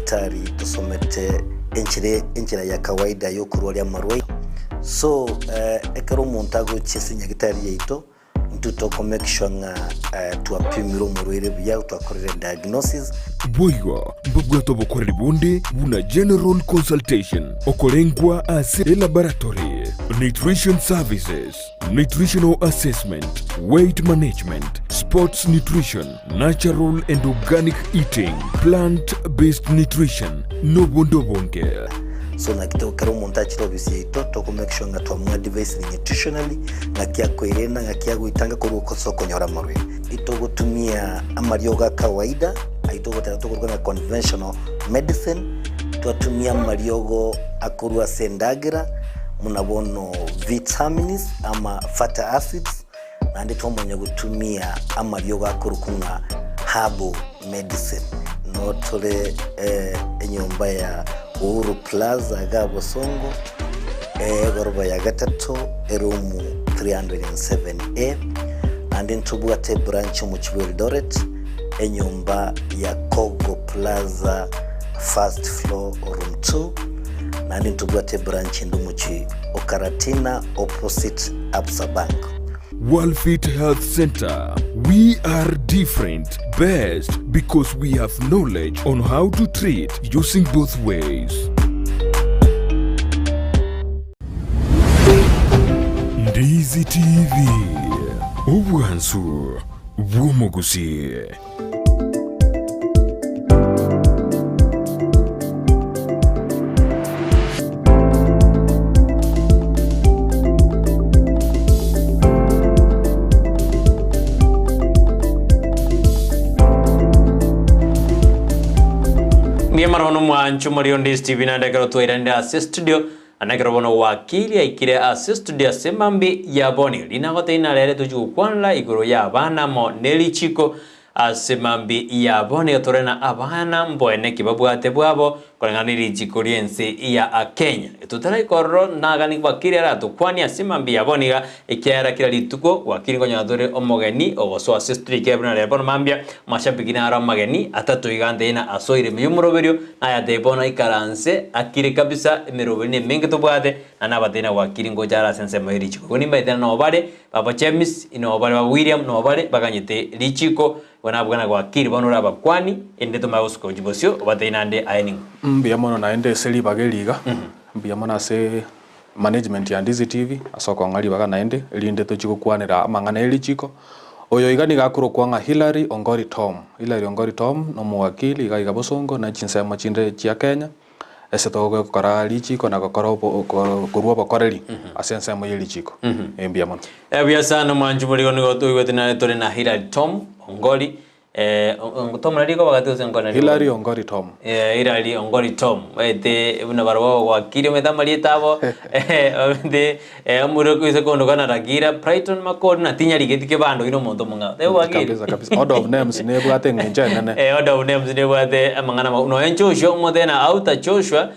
abanyagitari tosomete enchera enchera ya kawaida yokorwaria amarwaire. So ekero omonto agochia ase enyagitari yaito, intwe toko make sure ng'a twapimire omorwaire buya, twakorire diagnosis. Boigo mbabwate obokoreri bonde buna general consultation, okorengwa ase elaboratory, nutrition services, nutritional assessment, weight management, sports nutrition, natural and organic eating, plant based nutrition, nobonde obonge. So naki to ekero omonto achire ofisi yaito toko make sure ng'a twamoadvisire nutritionally, ng'aki akoerenda, ng'aki agoitanga korwa ase okonyora amarwaire. Itogotumia amariogo a kawaida, ayio togoteba tokoruga ng'a conventional medicine, twatumia amariogo akorwa ase endagera, buna bono vitamins ama fatty acids, naende twamanya gotumia amariogo akorokwa ng'a herbal medicine. Noo tore enyomba ya Uhuru Plaza iga Bosongo, egoroba ya gatato, eroom 307A, naende ntobwate ebranch omochie bwa Eldoret, enyomba ya Kogo Plaza first floor room 2, naende ntobwate ebranch ende omochie o Karatina opposite Absa Bank. Worldfit Health Centre, we are different, best because we have knowledge on how to treat using both ways. Ndizi TV, obwansu bw'omogusii. Mbuya mono bono mwancho mori onde Steve naende ekero twairanire ase studio Naende ekero bono gwakeirie aikire ase estudio ase mambia ya bono, rinagotebia narere tochie gokwanera igoro y'abana amo ne richiko ase mambia ya bono iga tore na abana mboene ki babwate bwabo koreng'ana ne richiko ri'ense ya Kenya. Totaraika ororo nagani gwakeirie aratokwanie ase mambia ya bono iga ekiagera kera rituko gwakeirie nkonyora tore omogeni ogosoa ase estudio ekiagera buna rero bono mambia amashabiki naro amageni atato iga ntebie na asoire ime y'omoroberio Nayatebie bono ikaranse, akire kabisa, emeroberi nemenge tobwate, na nabatebie na gwakiri ngocha are ase ensemo ye richiko. Igo nimbaete na nobare baba James, nobare baba William, nobare baganyete richiko, igo nabuga na gwakiri bono ore abakwani, erinde tomanye gosuka gochia bosio, obatebie naende aye ning'o. Mbuya mono naende ase ribaga eri iga, mbuya mono ase management ya Ndizi TV ase okong'a ribaga naende, erinde tochie gokwanera amang'ana ye richiko. Oyo iga nigo akorokwa ng'a Hillary Ongori Tom. Hillary Ongori Tom nomowakili iga iga bosongo ne chinsemo chinde chia Kenya, ase togokora richiko na gokora obo korwa obokoreri ase ensemo ye richiko. Ee mbuya mono. Buya sana omwanchi borigo nigo toigwete naende tore na Hillary Tom Ongori Tom nari rikoba gati gose nkone rikoba? Hillary Ongori Tom. Hillary Ongori Tom. Omanyete buna barabwo bagwakire omanyete amarieta abo omanyete omorwoti oise kondoka na Ragira Brighton Makori na tinyarigeti kebando oyio na omonto omong'ao. Taibo gwakire? Kabisa kabisa. Order of names nebwate eng'encho enene. Order of names nebwate amang'ana amakong'u. Nonya Joshua omotebie na outer Joshua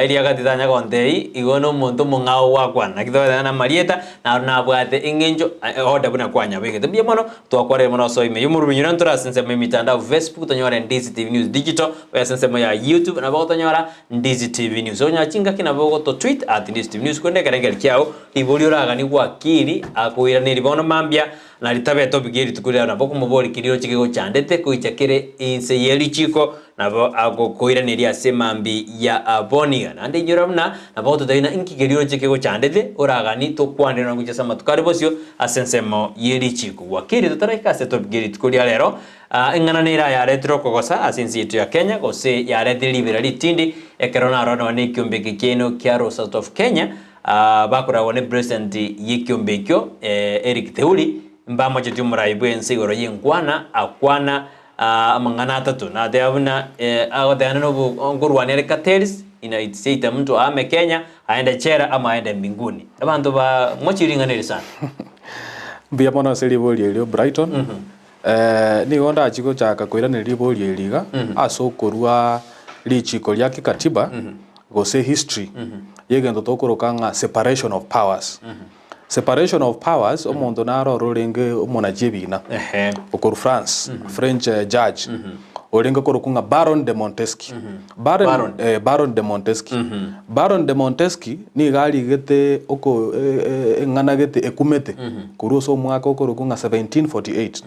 Erio agati tanya gontebia, Igo nomonto omong'ao gwakwana. Naki togoteba namarieta, naro nabwate engencho order buna kwanyabegete. Mbuya mono, twakwarire mono osoe ime y'omorubi nyora ntore ase ensemo y'emitandao Facebook tonyore Ndizi TV News Digital, oye ase ensemo ya YouTube nabo ogotonyora Ndizi TV News. Okonyora chingaki nabo ogoto tweet at Ndizi TV News korende ekerengerio kiao riborio oraganie gwakiri akoiraneria bono mambia na ritabe etopic ye rituko riao nabo okomoboria keria roche kegochandete goicha kere inse ye richiko Nabo agokoiraneria ase mambia ya boniga. Naende inyora buna nabo ogototebia ng'a inki keria oroche kegochandete, oraganie tokwanere na gochia ase amatuko are bosio ase ensemo ye richiiko. Gwakeirie totaraika ase topic ye rituko ria rero, eng'ana nere ayaretire okogosa ase ense yaito ya Kenya gose yaretire ribera ritindi ekero narora nonya na ekiombe eke kiaino kia Rosat of Kenya bakoragwa ne president y'ekiombe ekio Eric Theuri mbamochetie omorai bw'ense igoro y'enkwana akwana Amang'ana atato nateba buna agotebana nobo nkorwania are cartels inaseita mtu aame Kenya aende chela ama aende mbinguni. Abanto ba mochie ring'ana eri sana. Mbuya mono ase riborio erio Brighton. Nigo ndachie gochaka koiraneria riborio eri iga ase okorua richiko ria kikatiba gose history yegento tokoroka ng'a separation of powers. Separation of powers, omonto naro ore orenge omonachi ebina, okorwa France, French judge, orenge korokwa ng'a Baron de Montesquieu. Baron, Baron. eh, Baron de Montesquieu. Baron de Montesquieu nigo arigete oko eng'ana gete ekumete korwa ase omwaka okorokwa ng'a 1748,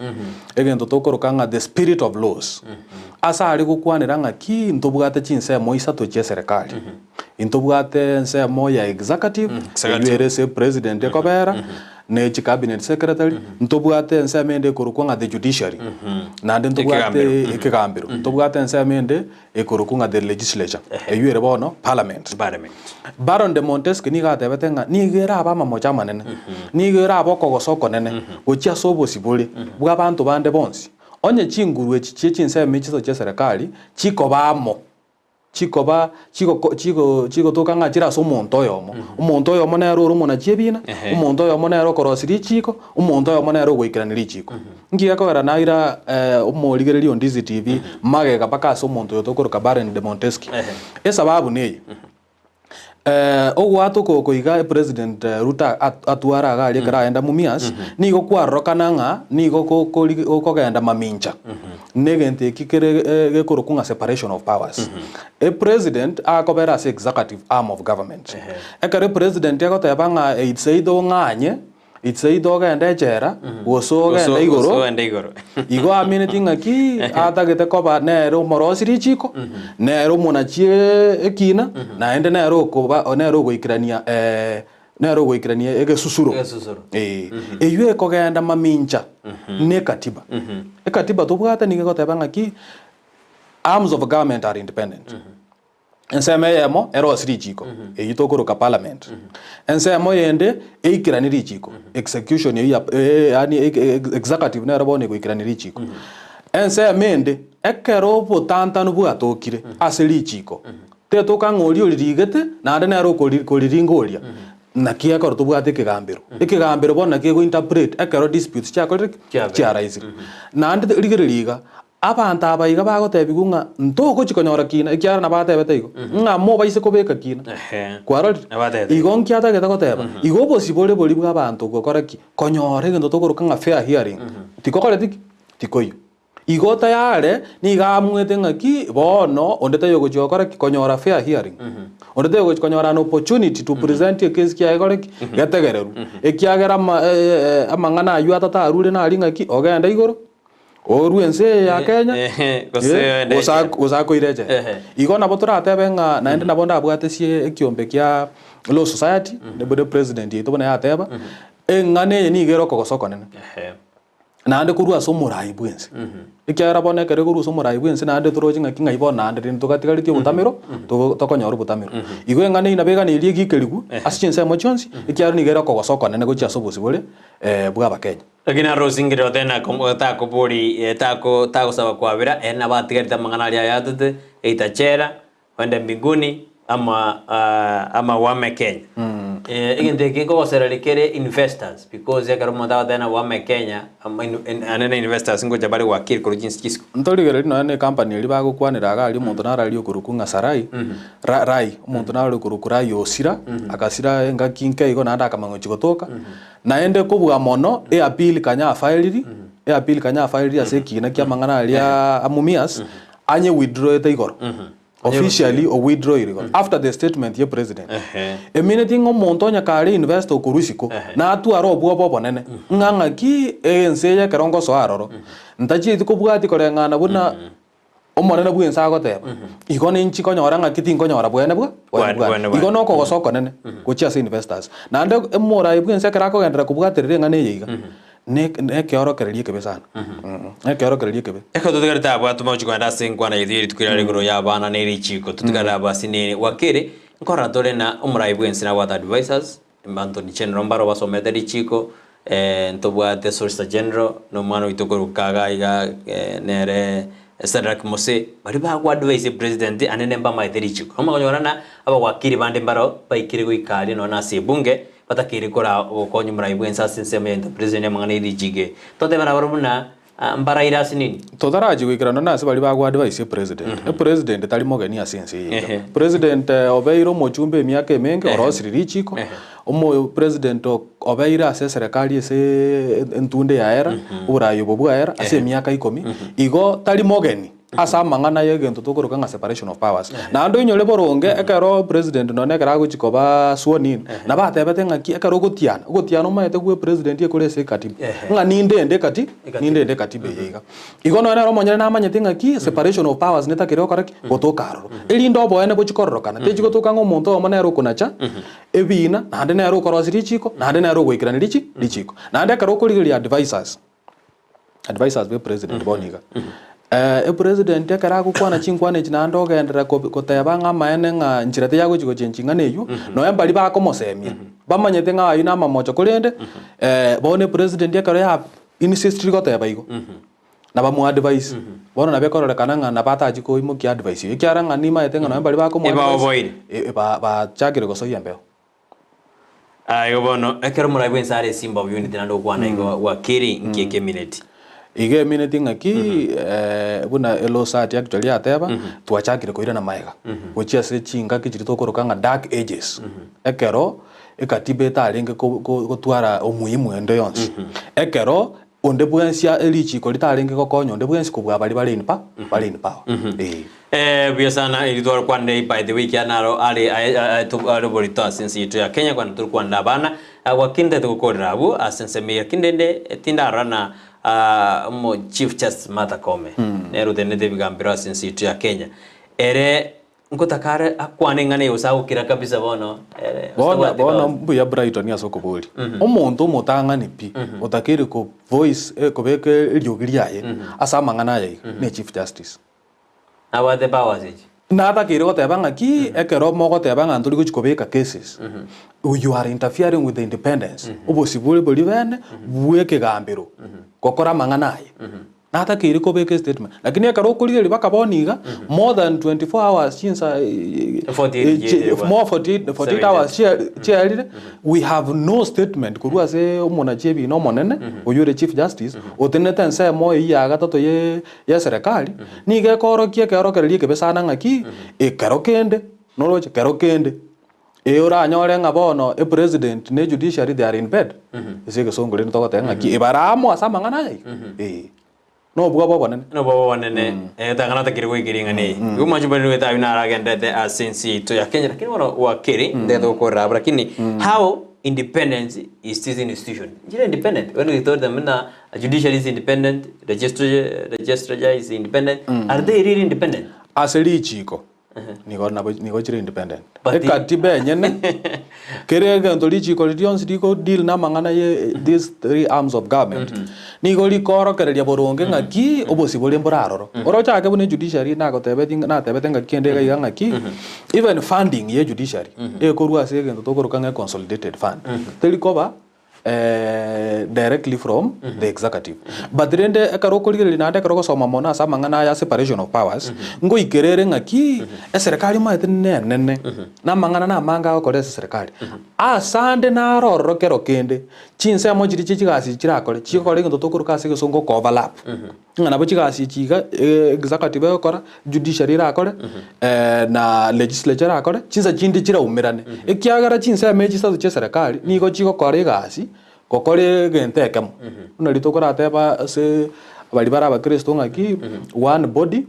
egento tokoroka ng'a the spirit of laws. Ase are gokwanera ng'aki ntobwate chinsemo isato chi'eserekari. Intobwate ensemo ya executive, eywo ere ase president ekobera, ne chicabinet secretary, ntobwate ensemo ende ekorokwa ng'a the judiciary, naende ntobwate ekegambero, ntobwate ensemo ende ekorokwa ng'a the legislature, eywo ere bono parliament. Baron de Montesquieu nigo atebete ng'a nigo erabe amamocho amanene, nigo erabe okogosa okonene gochia ase obosibore bw'abanto bande bonsi, onye chinguru echi chie chinsemo echi chi'eserekari chikoba amo. Chikoba chigoko chigo chigotoka ng'a chire ase omonto oyomo. Omonto oyomo nere ore omonachi ebina, omonto oyomo nere okorosia richiiko, omonto oyomo nere ogoikerania richiiko. Nki gekogera naira omorigereria o Ndizi TV magega mpaka ase omonto oyo tokoroka Baron de Montesquieu. Esababu neye, Ogwatoka oko iga epresident Ruto atware iga aria ekero aenda Mumias, nigo kwarorokana ng'a nigo gokogenda mamincha na egento eki kere gekorokwa ng'a separation of powers. Epresident akobera ase executive arm of government. Ekero epresident agoteba ng'a it's either ong'anye It's either ogende echela, gose ogende igoro. Gose ogende igoro. Igo amineti ng'aki atagete koba nere omorosi richiko, nere omonachi ekina, naende nere okoba nere ogoikerania nere ogoikerania egesusuro. Egesusuro. Eh. Eywo ekogenda mamincha ne ekatiba. Ekatiba tobwate nigo egoteba ng'aki, arms of government are independent. Ensemo eyemo erosie richiiko, eyio tokoroka parliament. Ensemo eyende eikeranie richiiko, execution eyio ya yaani executive nero bono egoikerania richiiko. Ensemo ende, ekero obotantanu bwatokire ase richiiko, tetoka ng'a oria oririgete naende nere okori koriringa oria, naki ekero tobwate ekegambero. Ekegambero bono naki ego interpret ekero disputes chiakorire ki? Chiabeire. Chiaraisire. Naende rigereria iga, Abanto aba iga bagotebigwa ng'a ntogochia konyora kina, ekiagera nabatebete igo, ng'a mobaise kobeka kina. Ehe. Kwarorire? Nabatebete igo. Igo nki atagete goteba? Igo obosibore boria bw'abanto gokora ki? Konyora egento tokoroka ng'a fair hearing, tikokoreti ki? Tikoiyo. Igo tayare nigo aamwete ng'aki bono onde taiyo ogochia gokora ki? Konyora fair hearing. Onde taiyo ogochia konyora an opportunity to present ekesi kiaye gekore ki? Getegererwe. Ekiagera ama amang'ana aywo atatarure nari ng'aki, ogende igoro. Orue ense eye ya Kenya, Ehe, gose oende gose echela. gose akoire echela. Ehe. Igo nabo toratebe ng'a naende nabo ndabwate sie ekiombe kia Law Society, buna president yaito buna yateba, eng'ana eye nigo ere okogosa okonene. Ehe. Naende korwa ase omorai bwensi. Ekiagera bono ekero ekorwa ase omorai bwensi naende toroche ng'aki ng'ai bono naende rende togatigaretie obotamero, togo tokonyora obotamero. Igo eng'ana eyio nabo eganeiri egikerigwe ase chinsemo chionsi, ekiagera nigo ere okogosa okonene gochia ase obosibore bwa abakenya. Lakini arosingire otena takobori tako tagosaba kwabera, ere nabo atigarete amang'ana aria ayatete, either chela, oende mbinguni, ama ama wame Kenya. Egento eke nkogosereria kere investors because ekero omonto agoteba wame Kenya, ama anene investors ngocha bare goakiri korwa chinse chisiko. Ntorigereria nonya na ecompany eria bagokwanera iga aria omonto naro aria okorokwa ng'a Sarai, Ra Rai, omonto naro ore okorokwa Rai osira, agasira engaki nke igo naende akamanya gochia gotoka. Naende kobua mono, eapili kanya afaeriri, eapili kanya afaeriri ase ekiina ki'amang'ana aria a Mumias, anye withdrawete igoro. Officially o withdrawire igoro. After the statement ye president. Emineti ng'a omonto onye kare investor okorwa isiko, natware obwoba obonene, ng'a ng'aki ense eye ekero ngosoa aroro, ntachieti kobwatia koreng'ana buna Omonene bw'ense agoteba, Igo ninchi konyora ng'aki tinkonyora bwene bwa bwene bwane. Bwene bwane. Igo nokogosa okonene gochia ase investors. Naende omorai bw'ense ekero akogenderera kobwaterera eng'ana eye iga, ne nekeorokererio ekebe sana. Nekeorokererio ekebe. Ekero totigarete abwo atome gochia kogenda ase enkwana yaito ye rituko riare igoro y'abana ne richiko, totigare abwo ase nere gwakere, nkorora tore na omorai bw'ense nabwate advisors, Anthony General mbaro basomete richiko, ntobwate Solicitor General, na omwana oito korwa Kaga iga nere Shadrack Mose, baria bago advise president ande mbamaete richiko. Omanye konyora ng'a abawakili bande mbaro baikire goika aria nonye na ase ebunge, batakeire kora obokonyi morai bwensi ase ensemo ya interpretation ya amang'ana ya richiko eye. Totebe nabarabwo buna mbaraire ase nini? Totarachia goikera nonye nase baria bago advise epresident. Epresident tari mogeni ase ense eye iga. President obeire omochumba emiaka emenge orosirie richiko, omo president obeire ase eserekari ase entunde yaera, oboraai obo bwaera ase emiaka ikomi, igo tari mogeni. Ase amang'ana y'egento tokoroka ng'a separation of powers. Naende oinyore boronge ekero president nonye ekero agochia koba sworn in, nabo atebete ng'aki ekero ogotiana, ogotiana omanyete gwe president ekore ase ekatiba, ng'a nindende ekati nindende ekatiba eye iga. Igo nonye nere omonyene namanyete ng'aki separation of powers netakire gokora ki? Gotoka aroro. Erinde oboene bochie kororokana, techi gotoka ng'a omonto oyomo nere okonacha ebina, naende nere okorosia richiko, naende nere ogoikerania richi richiko. Naende ekero okorigereria advisers, advisers ba epresident bono iga, epresident ekero agokwana chinkwana echi naende ogenderera kob koteba ng'a amaene ng'a nchera teyagochi gochengi ing'ana eywo, nonya mbaria bakomosemia, bamanyete ng'a aywo namamocho korende bono epresident ekero ya insistiri goteba igo, nabamoadvise, bono nabo ekororekana ng'a nabo atachi koimokia advice eywo, ekiagera ng'a nimaete ng'a nonya mbaria bakomoadvise, Ebaoboire. bachakire gosoyia embeo. Aa igo bono, ekero omorai bw'ense are esimba of unity naende ogokwana igo wakiri nki ekemineti? Iga emineti ng'aki buna elosati actually yateba, twachakire koirana magega gochia ase chingaki chiria tokoroka ng'a dark ages, ekero ekatiba etarenge ko- ko- gotwara omuhimu ende yonsi, ekero Onde bwensi erichiko ritarenge gokonya onde bwensi kobua baria bare in pa bare in power. Ee. Eh, buya sana eri twarokwanire by the way ekiagera naro are aye aye to are oborito ase ense yaito ya Kenya kwana torokwanera abana gwakini ntagete gokorera abwo ase ensemo eye lakini rende tindarora na omo Chief Justice Martha Koome nere otenenete ebigambero ase ense yaito ya Kenya ere Ngotaka are akwane ing'ana eye gose agokira kabisa bono ere gose Bono tabwati bono powers. mbuya Brighton ase okoboria. Omonto omotang'ani pi otakeire ko voice eh, kobeka eriogi riaye ase amang'ana aya iga ne Chief Justice. Nabwate powers echi. Natakeire goteba ng'aki ekero mogoteba ng'a ntori gochi kobeka cases, you are interfering with the independence, obosibore boria bene bw'ekegambero gokora amang'ana aye. Natakeire kobeka estatement lakini ekero okorigereria baka bono iga more than 24 hours chinsa 48 chiaerire bwana. more 48 48 hours chiaerire we have no statement korwa ase omonachi ebina omonene oywo ore chief justice otenenete ensemo eywo ya gatato ye ya eserekari nigo ekorokia ekeorokererio ekebe sana ng'aki ekero kende noroche kero kende Ee oranyore ng'a bono epresident ne judiciary they are in bed, ase egesongo rende togoteba ng'aki ebare amo ase amang'ana aya iga, ee. Nobwoba obonene. Nobwoba obonene, tang'ana otakire goika ring'ana eri. Igo omwanchi bwane nigo aywo naro agenderete ase ense yaito ya Kenya, lakini bono wakeri, ntagete gokorera abwo, lakini how independence is this institution? Nchire independent? When we told them buna judiciary is independent, legislature is independent, are they really independent? Ase richiiko, Nigo nabo nigo chire independent. But Ekatiba enyene, kera egento richiko riria rionsi rigo deal na amang'ana ye these three arms of government, nigo rikoorokereria boronge ng'aki obosibore mbore aroro. Orochake buna ejudiciary nagotebetie natebete ng'aki kende iga iga ng'aki, even funding ye ejudiciary, ekorwa ase egento tokoroka ng'a econsolidated fund, teri koba directly from the executive. But rende ekero okorigereria naende ekero ogosoma mono ase amang'ana aya separation of powers, ngoikera ere ng'aki eserekari omanyete nenene, na amang'ana namange agokora ase eserekari. Asande naro ororo kero kende, chinsemo chiria chia chigasi echi chirakore, chigokora egento tokoroka ase egesongo oko overlap. Ng'a nabo chigasi echi iga executive egokora, judiciary erakore, na legislature erakore, chinsa chinde chiraumerane. Ekiagera chinsemo echi chisato chia eserekari, nigo chigokora egasi, gokora egento ekemo. Buna riria tokorateba ase baria bare abakristo ng'aki, one body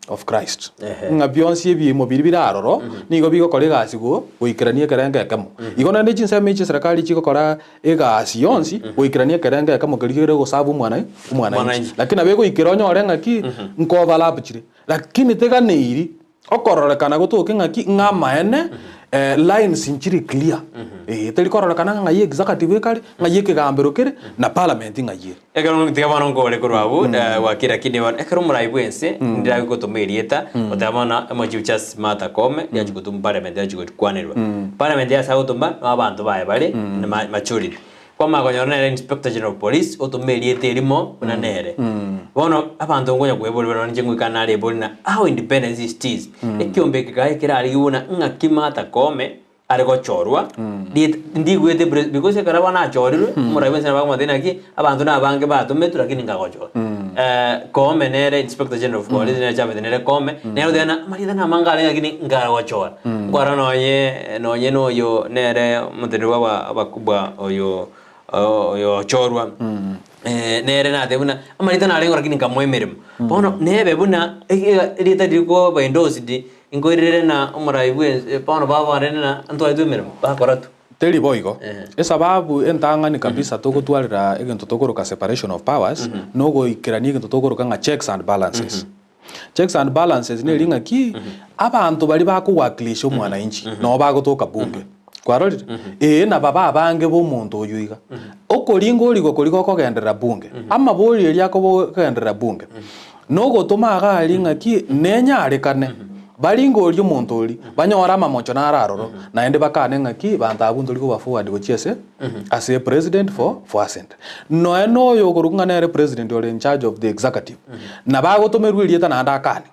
of Christ. Ng'a bionsi ebiimo biria bire aroro, nigo bigokora egasi go goikerania ekerengo ekemo. Igo naende chinsemo echi chia eserekari chigokora egasi yonsi goikerania ekerengo ekemo keria kere gosabu omwana omwananchi. Mwananchi. Lakini nabo egoikera onyore ng'aki nko overlap chire. Lakini teganeiri okororekana gotoke ng'aki ng'a amaene lines nchiri clear. Eh, teri kororekana ng'a ng'ai executive ekare, ng'ai ekegambero kere, na parliament ng'ai ere. Ekero tiga bono nkore korwa abwo gwakire lakini bono ekero omorai bwense ndirabe gotoma erieta goteba bono omochief justice Martha Koome riachia gotoma parliament riachia gokwanerwa. Parliament ase agotoma nabo abanto baye bare ma majority. Kwamanya konyora nere inspector general of police otoma erieta erimo buna nere. Bono abanto nkonya kweboria bono inche ngoika nare ebori ng'a how independence is this? Ekiombe eke kaye kerarigiwe buna ng'aki Martha Koome are gochorwa, rieta ndigwete pre because ekero bono achorirwe, omorai bwensi nabo akomotebia naki, abanto na abange batometwe lakini nkagochora. Koome nere inspector general of police nere chabete nere Koome, nere oteba ng'a amarieta namange arenge lakini nkagochora. Nkorora nonye nonye na oyo nere omoteneneri bwa aba abakubwa oyo oyo ochorwa. Nere natebe buna amarieta narenge lakini nkamoa emeremo. Bono nebe buna erieta riria koba endorsed, nkoirere na omorai bwe ense bono babarende na ntwaetwe emeremo, bakora tu. Teri boigo. Esababu entang'ani kabisa togotwarera egento tokoroka separation of powers, nogoikerania egento tokoroka ng'a checks and balances. Checks and balances neri ng'aki, abanto baria bakowakilisha omwananchi nabo bagotoka bunge. Kwarorire? Ee nababa abange b'omonto oyio iga. Okoringa origwe koria gokogenderera bunge, amabori eria akogenderera bunge, nogotoma iga aria ng'aki nenyarekane baringe oria omonto oria, banyore amamocho naro aroro, naende bakane ng'aki banto abwo ntori koba forward gochia ase ase president for for assent. Nonya na oyo okorokwa ng'a nere president ore in charge of the executive, nabo agotomerwa erieta naende akane.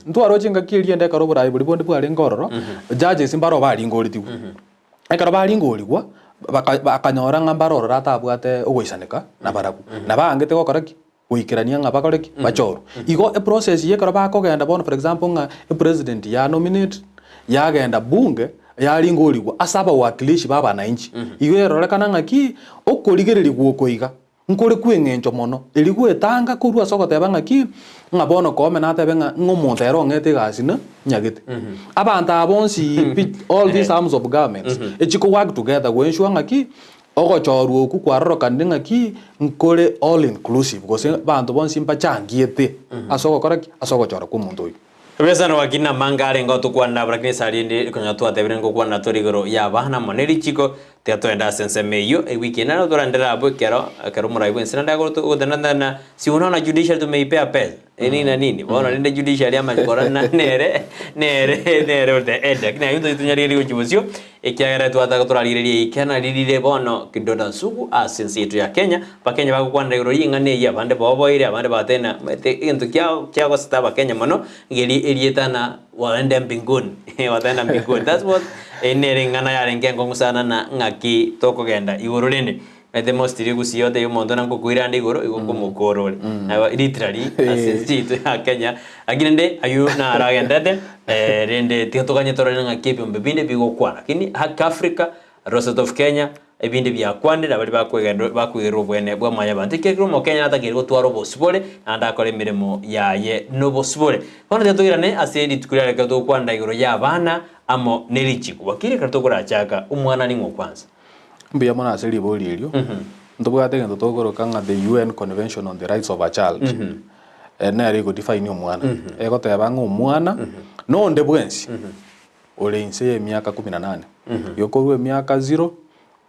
Ntwaroche engaki eria ende ekero oboraai boria bonde bwarenge ororo, judges mbaro baringoretigwe. Ekero baringorigwa, baka bakanyora ng'a mbare ororo atabwate ogoisaneka nabarabwo. Nabangete gokora ki? Goikerania ng'a bakore ki? Bachorwe. Igo eprocess eye ekero bakogenda bono for example ng'a epresident ya nominate, yagenda bunge, yaringorigwa ase abawakilishi ba abananchi, igo erorekana ng'aki, okorigereria oko iga, Nkore kw'engencho mono, erio gwetanga korwa ase ogoteba ng'aki, ng'a bono koome natebe ng'a ng'a omonto ere ong'ete egasi na nyagete. Abanto aba bonsi pi all these arms of governments echiko work together go ensure ng'aki, ogochorwa okwo kwarorokanire ng'aki nkore all inclusive gose abanto bonsi mbachangiete ase ogokora ki? Ase ogochora kwa omonto oyio. Ebesano gaki namange arenge otokwanera abo, lakini ase rende konya twatebire ngokwana tore igoro y'abana amo ne richiko, tiga toende ase ensemo eyio. Ewiki eye naro torendere abwo ekero ekero omorai bw'ense naende agoto gotenena si unaona judiciary tumeipea pesa nini na nini bono rende judiciary amanye korana nere nere nere ore the head lakini aywo ntochi tonyarigereria gochia bosio ekiagera twataka torarigereria eikena ririre bono kidonda nsugu ase ense yaito ya Kenya. Abakenya bagokwanera igoro y'ring'ana eri, abande boboire, abande bagateba ng'a omanyete egento kia kiagosete abakenya mono, ngeri erieta ng'a waenda mbinguni, wataenda mbinguni. That's what eyio nere eng'ana yarenge enkong'u sana na ng'aki tokogenda igoro rende. Omanyete mostly gusii otebie omonto ng'a ngokoira ande igoro, igo okomokora ore. Nabo literally ase ense yaito ya Kenya, lakini rende aywo naro agenderete, rende tiga toganye torore ng'aki ebiombe binde bigokwana. Lakini haki Africa, Rosette of Kenya, Ebinde biakwanire na baria bakoigererwa obwene bwa mwanyabanto, ekiagera Omokenya natakeire gotwara obosibore, naende akore emeremo yaye nobosibore. Bono tiga toirane ase rituko riare ekero togokwanera igoro y'abana amo ne richiko. Bwakire ekero tokorachaka, omwana ning'o kwanza? Mbuya mono ase ribori erio. Ntobwate egento tokoroka ng'a the UN Convention on the Rights of a Child. Nere ego define omwana. Egoteba ng'a omwana nonde bwensi ore inse y'emiaka kumi na nane, igo korwa emiaka zero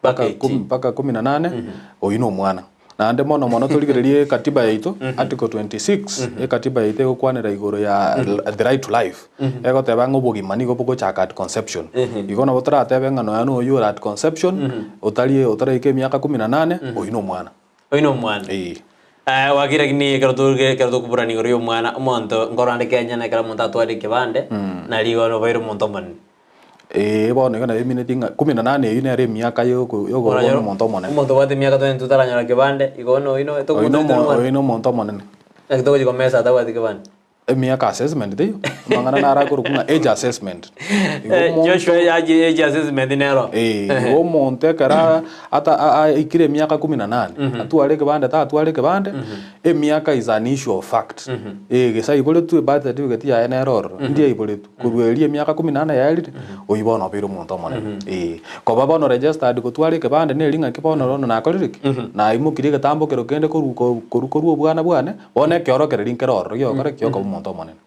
Mpaka mpaka kumi 18. mpaka kumi na nane, oyio na omwana. Naende mono mono torigererie ekatiba yaito, article 26, ekatiba yaito egokwanera igoro ya the right to life, egoteba ng'a obogima nigo bogochaka at conception. Igo nabo toratebe ng'a nonya na oyio ore at conception, otari otaraika emiaka kumi na nane, oyio na omwana. Oyio na omwana. Eeh. Eh, wakire lakini ekero toge ekero tokoburana igoro ya omwana, omonto nkorande Kenya na ekero omonto atwarire ekebande, nari igo obeire omonto omonene. Eeh bono iga nabo emineti ng'a kumi na nane eyio nere emiaka yoko yokorwa Oranyore omonto omonene. omonto obwate emiaka 22 taranyora kebande, igo bono oyio no Oyio tokomotoria nomo omwana. oyio nomonto omonene. Naki togochia komesa atabwati kebande. Emiaka assessment teiyo, amang'ana naro akorokwa ng'a age assessment. Igo Eh, omonto Joshua age age assessment nero. Eh, igo omonto ekero a- ata a- aikire emiaka kumi na nane, atware ekebande tatware ekebande, emiaka is an issue of fact. Eh, gese aiboretwe ebirth certificate yaye nere ororo, ndi aiboretwe, korwa erio emiaka kumi na nane yaerire, oyio bono obeire omonto omonene. Eh, koba bono registered gotwara ekebande neri ng'aki bono bono nakorire ki? Naimokirie egetambo kero kende korwa ko korwa korwa obwana bwane, Bono ekeorokererio nkere ororo gi'ogokora ki okoba omonto omonene.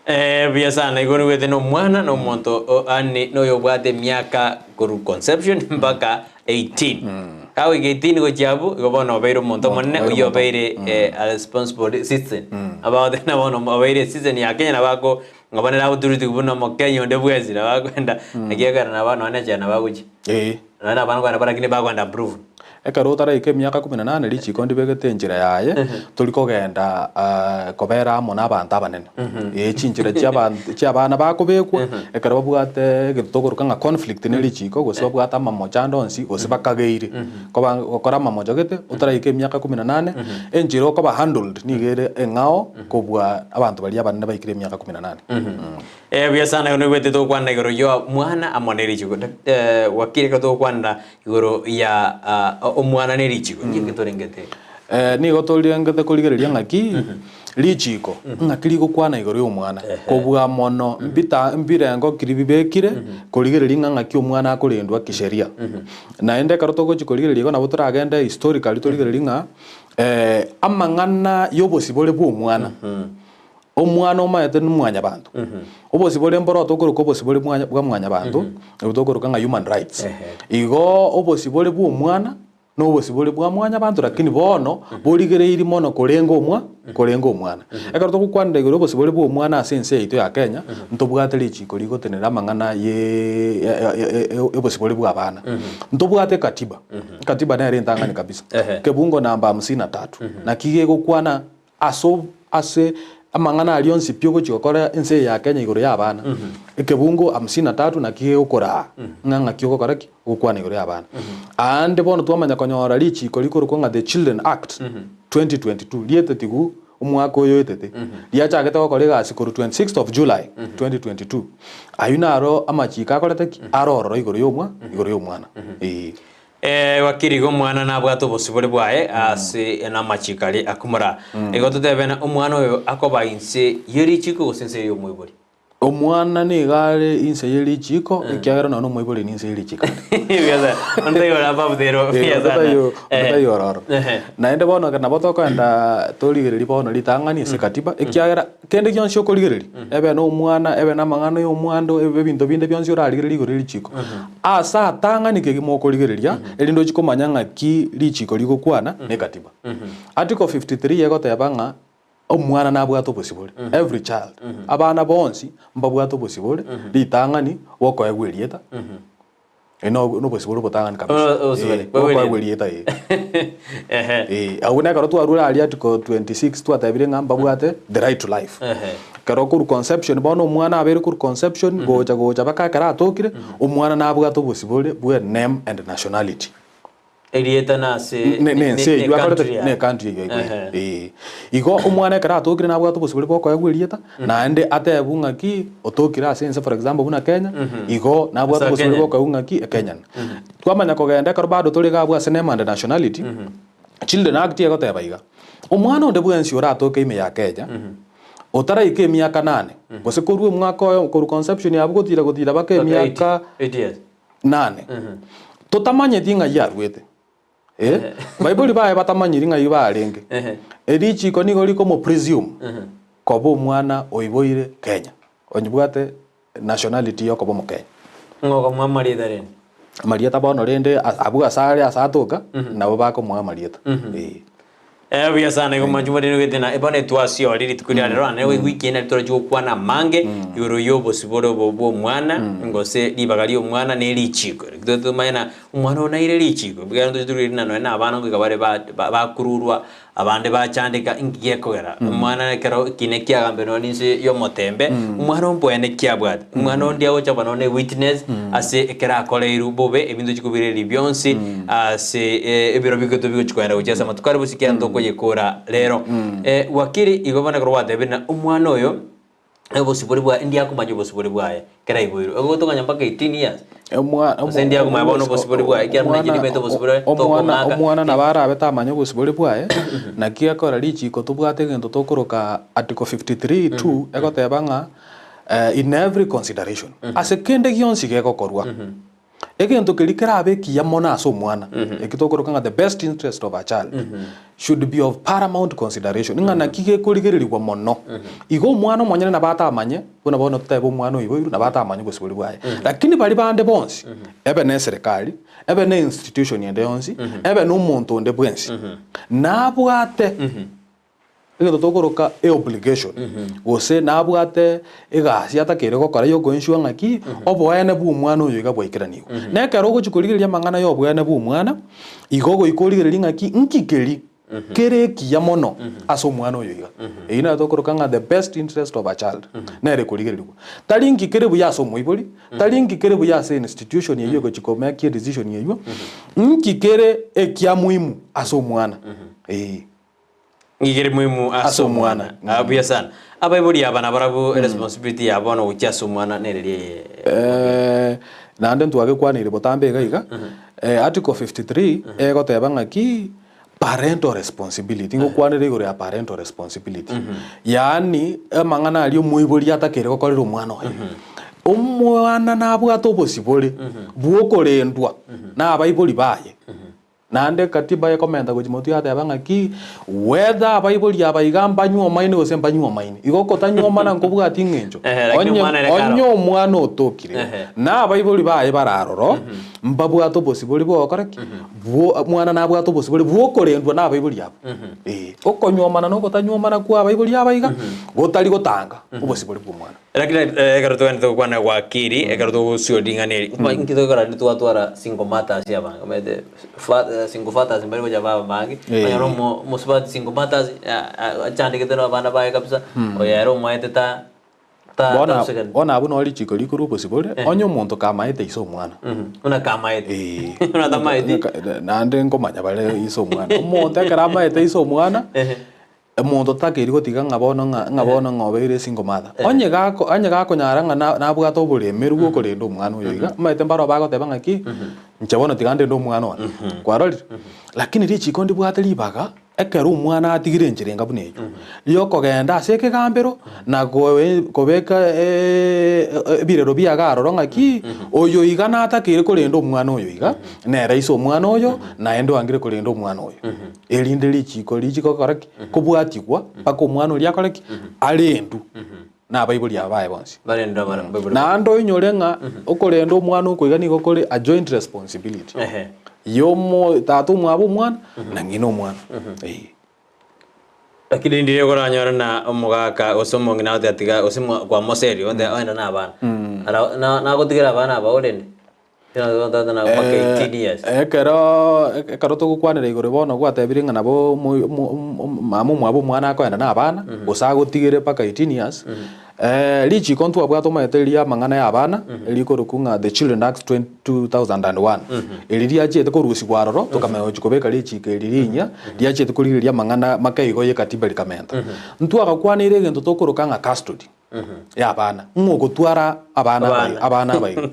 Eh, buya sana igo nigoete na omwana na omonto o- ani na oyobwate emiaka korwa conception mpaka 18 kagoika 18 gochia abwo igo bono obeire omonto omonene Obeire oyio omonto. obeire eh, a responsible citizen abagote na bono obeire citizen ya Kenya nabo ako ng'a nere agoturutigwa buna omokenya onde bwensi nabo akoenda naki ekero nabo nonya na echela nabo agochia Ee. nonya na abana kogenda lakini bagoenda approved. Ekero otaraika emiaka kumi na nane richiko ndibegete enchera yaye, tori kogenda kobera amo nabanto abanene. Ee chinchera chiaban chiabana bakobekwa, ekero babwate egento tokoroka ng'a conflict ne richiko, gose babwate amamocho ande onsi, gose bakageire, koba gokora amamocho gete, otaraika emiaka kumi na nane, enchera okoba handled nigo ere eng'ao kobua abanto baria abanene baikire emiaka kumi na nane. Eh, buya sana igo noigwete togokwana igoro ya omwana amo ne richiko. Dak- wakili ekero togokwanera igoro ya omwana ne richiko, nki eke torengete? Nigo torengete korigereria ng'aki richiko ng'aki rigokwana igoro y'omwana kobua mono mbita mbirengo kiri bibekire korigereria ng'a ng'aki omwana akorendwa kisheria. Naende ekero togochia korigereria igo nabo toragende historically torigererie ng'a amang'ana y'obosibore bw'omwana Omwana omaete nimwanyabanto. Obosibore mboro tokoroka obosibore bwa bwa mwanyabanto, nabwo tokoroka ng'a human rights. Igo obosibore bwa omwana, na obosibore bwa mwanyabanto lakini bono, borigereiri mono korenga omwa korenga omwana. Ekero togokwanera igoro ya obosibore bwa omwana ase ense yaito ya Kenya, ntobwate richiko rigotenenera amang'ana ye obosibore bwa abana. Ntobwate ekatiba, ekatiba nere entang'ani kabisa, kebungo namba hamsini na tatu, naki gegokwana Ase ase amang'ana aria onsi pi ogochia gokora ense eye ya Kenya igoro y'abana, ekebungo hamsini na tatu naki gegokoraa ng'a ng'aki ogokora ki? Ogokwana igoro y'abana. Aande bono twamanya konyora richiko rikorokwa ng'a The Children Act 2022 rietetigu omwaka oyo oetete, riachagete gokora egasi korwa 26th of July 2022. Ayio naro amachiko akorete ki? Aro ororo igoro y'omwa igoro y'omwana eeh. Ee, gwakire igo omwana nabwate obosibore bwaye ase namachiko aria akomoraa. Igo totebe ng'a omwana oyo akoba inse ye richiko gose inse y'omoibori? Omwana nigo are inse ye richiko, ekiagera nonya nomoibori ninse ye richiko are. Buya sana. Onde taiyo ore above the law. Eh, Buya onde sana. taiyo- onde Eh. taiyo ororo. Ehe. Naende bono ekero nabo tokoenda torigereria bono ritang'ani ase katiba, ekiagera kende gionsi okorigereria, ebe na omwana, ebe na amang'ana ya omwando, ebe ebinto binde bionsi orarigererie igoro ye richiko, Ase atang'ani kegima okorigereria, erinde ochie komanya ng'aki richiiko rigokwana nekatiba. Article 53 egoteba ng'a omwana nabwate obosibore, every child, abana bonsi mbabwate obosibore ritang'ani bokoegwa erieta, Eri no nobosibore obotang'ani kabisa, Obosibore, eh, bokoegwa erieta eh. Ehe. Eh, abwo nekero twarure aria article 26 twatebire ng'a mbabwate the right to life. Ehe. Ekero okorwa conception bono omwana abeire korwa conception gocha gocha mpaka ekero atokire, omwana nabwate obosibore bwe name and nationality. Erieta nase Ne- ne ense eywo akorete country yaye. ne country eywo aiboire Ehe. eh. Igo omwana ekero atokire nabwate obosibore bwa okoegwa erieta, naende atebwe ng'aki otokire ase ense for example buna Kenya, igo nabwate Ase obosibore Kenya. bwa okoegwa ng'aki ekenyan. Twamanya kogenda ekero bado tore iga abwo ase name and nationality, Children Act egoteba iga, omwana onde bwensi oratoke ime ya Kenya, Otaraika emiaka nane, gose korwa omwaka oyo korwa conception yabo gotira gotira mpaka emiaka nane, totamanyeti ng'ai arwete. Eh, baibori baye batamanyiri ng'ai barenge. Erichiko nigo rikomo presume koba omwana oiboire Kenya, onyebwate nationality yokoba omokenya. Ng'o okomoa amarieta rende? Amarieta bono rende abwo ase are ase atoka, nabo bakomoa amarieta. Eh. Eh, buya sana igo mwanchi mwarire gete na bono etwasiori rituko ria rero ane wiki eye nari torochi gokwana amange igoro ya obosibore obo bwa omwana gose ribaga ria omwana ne richiko. Eki tomanye na omwana oyo naire richiko ekiagera ntoche torweri na nonye na abana goika bare ba bakururwa Abande bachandeka, inki gekogera? Omwana ekero ekina kiagambire nonya ninse y'omotembe, omwana omboene kiabwate. Omwana onde agocha koba nonya ewitness ase ekero akoreirwe bobe, ebinto chikobireria bionsi ase ebiro bigoto bigochi kogenda gochia ase amatuko aria bosio ekiagera tokoyekora rero. Wakili igo bono ekero gwatebire ng'a omwana oyo. Obosibore bwaye, ndi akomanya obosibore bwaye ekero aiboirwe. Ogotong'anya mpaka 18 years. Gose ndi akomanya bono obosibore bwaye, ekiagera buna inche nimanyete obosibore tokong'aka. Omwana nabo arabe tamanya obosibore bwaye, naki ekora richiko tobwate egento tokoroka article 53 2 egoteba ng'a in every consideration, ase kende gionsi gegokorwa. Egento keria kerabe ekiya mono ase omwana, eki tokoroka ng'a the best interest of a child, should be of paramount consideration, ng'a naki gekorigererigwa mono. Igo omwana omonyene nabo atamanye, buna bono totebe omwana oiboirwe, nabo atamanye obosibore bwaye. Lakini baria bande bonsi, ebe ne eserekari, ebe ne institution ende yonsi, ebe na omonto onde bwensi, nabwate. Egento tokoroka eobligation, gose nabwate egasi atakeire gokora ya okoensure ng'aki oboene bwa omwana oyo iga bwaikeranigwe. Na ekero ogochia korigereria amang'ana ya oboene bwa omwana, igo goika origererie ng'aki nki keri kere ekiya mono ase omwana oyo iga. Eyio nero tokoroka ng'a the best interest of a child, nere ekorigererigwa. Tari nki kere buya ase omoibori, tari nki kere buya ase institution eyio egochia komake edecision eyio, nki kere ekia muhimu ase omwana, eh. Ng'igere muhimu ase omwana. Ah, buya sana. Abaibori aba nabarabwo responsibility yabo bono gochia ase omwana nereri eye. Eh, naende ntwagekwaneire botambe iga iga, eh, article 53 egoteba ng'aki, Parental responsibility, ngokwanere igoro ya parental responsibility, yaani amang'ana aria omoibori atakeire gokorera omwana oye. Omwana nabwate obosibore bwokorendwa na abaibori baye, naende katiba ekomenta gochia motwe yateba ng'aki, whether abaibori aba iga mbanywe omaini gose mbanywe omaini, igo okotanywa omana nkobwati ng'encho. Ehe, lakini Onye omwana ere karo. onye omwana otokire, Ehe. na abaibori baye bararoro, mbabwate obosibore bwogokora ki? Bwo omwana nabwate obosibore bw'okorendwa nabaibori abwo. Ee, okonywomana na ogotanyuomana kwa abaibori aba iga, gotari gotanga obosibore bw'omwana. Lakini eh, ekero togende togokwana gwakiri, ekero togosuria ring'ana eri, mm. inki togokora rinde twatwara single mothers abange, omanyete fa- eh, single fathers mbari gocha baba abange, Eh. onyore omo omosubati single mothers achandegete na abana baye kabisa, oyo ere omoete ta ta Bono tagosekani. bono abwo noo richiko rikorwa obosibore, onye omonto kamaete ise omwana. Buna kamaete. Ee. Buna tamaeti. Naende nkomanya bare ise omwana. Omonto ekero amaete ise omwana, omonto takeiri gotiga ng'a bono ng'a ng'a bono ng'a obeire single mother. Onye gako onye gakonyara ng'a na nabwate oboremeru bwa okorenda omwana oyo iga, omanyete mbaro bagoteba ng'aki, inche bono tiga ndende omwana one. Kwarorire? Lakini richiko ndibwate ribaga, Ekero omwana atigire enchera enga buna eyio, ri'okogenda ase ekegambero na kobeka ebirero biaye aroro ng'aki, oyo iga natakeire korenda omwana oyo iga, nere ise omwana oyo, naende oangire korenda omwana oyo. Erinde richiko richi gokora ki? Kobwatigwa mpaka omwana oria akore ki? Arendwe nabaibori aba baye bonsi. Barendwe abaibori. Naende oinyore ng'a okorenda omwana oko iga nigo kore a joint responsibility. Ehe. Ya omo tata omwabo omwana na ng'ina omwana. Eeh. Lakini rinde okoranyore na omogaka gose omong'ina agote atiga gose mwa kwamoseri onde oenda na abana. Ara na nagotigera abana aba orende. Mpaka 18 years. Ekero ekero togokwanera igoro bono gwatebire ng'a nabo omo omo mama omwabo omwana akoenda na abana, gose agotigere mpaka 18 years, richiko ntwabwate omanyete riria amang'ana ya abana, rikorokwa ng'a The Children Act 2001, eri riachiete korusigwa aroro tokamanya gochia kobeka richiko eri rinyia, riachiete korigereria amang'ana make igo ya ekatiba rikamenta. Ntwagakwaneire egento tokoroka ng'a custody. y'abana, ng'a ogotwara abana Abana. abana abaiga.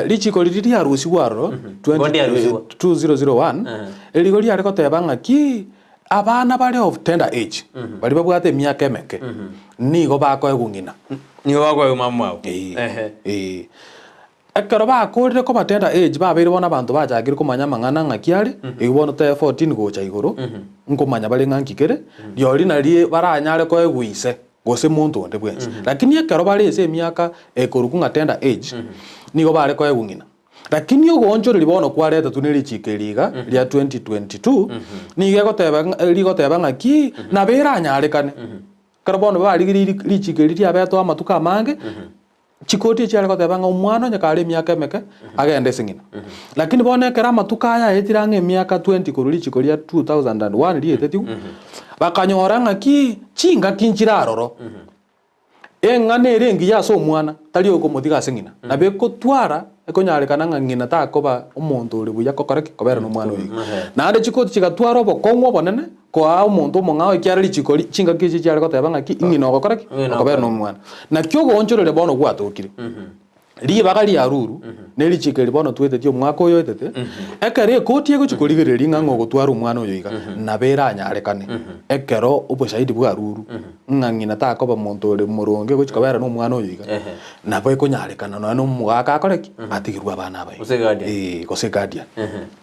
Richiko riria riarusigwe aroro, Igo ndiarusigwa. 2001, erigo riare goteba ng'aki, abana bare of tender age, baria babwate emiaka emeke, nigo bakoegwa ng'ina. Nigo bakoegwa mama mwabo. Eeh, eeh. Ekero bakoorire koba tender age, babeire bono abanto bachakire komanya amang'ana ng'aki are, eyio bono te 14 gocha igoro, nkomanya bare ng'a nki kere, rirorio nario baranyare koegwa ise, gose monto onde bwensi. Lakini ekero bare ase emiaka ekorokwa ng'a tender age, nigo bare koegwa ng'ina. Lakini ogoonchoreria bono kwaretetwe ne richiiko eri iga ria 2022, nigo egoteba ng'a rigoteba ng'aki, nabo eranyarekane. Ekero bono barigereiri richiiko eri riabetwe amatuko amange, Chikoti echiare goteba ng'a omwana onye kare emiaka emeke agende ase ng'ina. Lakini bono ekero amatuko aya aetire ang'e emiaka 20 korwa richiko ria 2001 riaetetigwe, bakanyora ng'aki chingaki nchire aroro. Eng'ana ere engiya ase omwana tari okomotiga ase ng'ina. Nabo ekotwara ekonyarekana ng'a ng'ina takoba omonto ore buya gokora ki? Kobera na omwana oyo iga. Naende chikoti chigatwara obokong'u obonene Koa omonto omong'ao ekiagera richiko ri chingaki echi chiare goteba ng'aki, Ing'ina ogokora ki? Ng'ina Okobera okora. nomwana. Naki ogoonchoreria bono gwatokire. Ribaga ria ruru, ne richiko eri bono twetetie omwaka oyo oetete, ekero ekoti egochia korigereria ng'a ng'a ogotwara omwana oyo iga, nabo eranyarekane. Ekero oboshahidi bwa ruru, ng'a ng'ina takoba monto ore moronge ogochia kobera nomwana oyo iga, nabo ekonyarekana nonya na omogaka akore ki? Atigerwe abana abaye. Gose guardian. Eeh, gose guardian.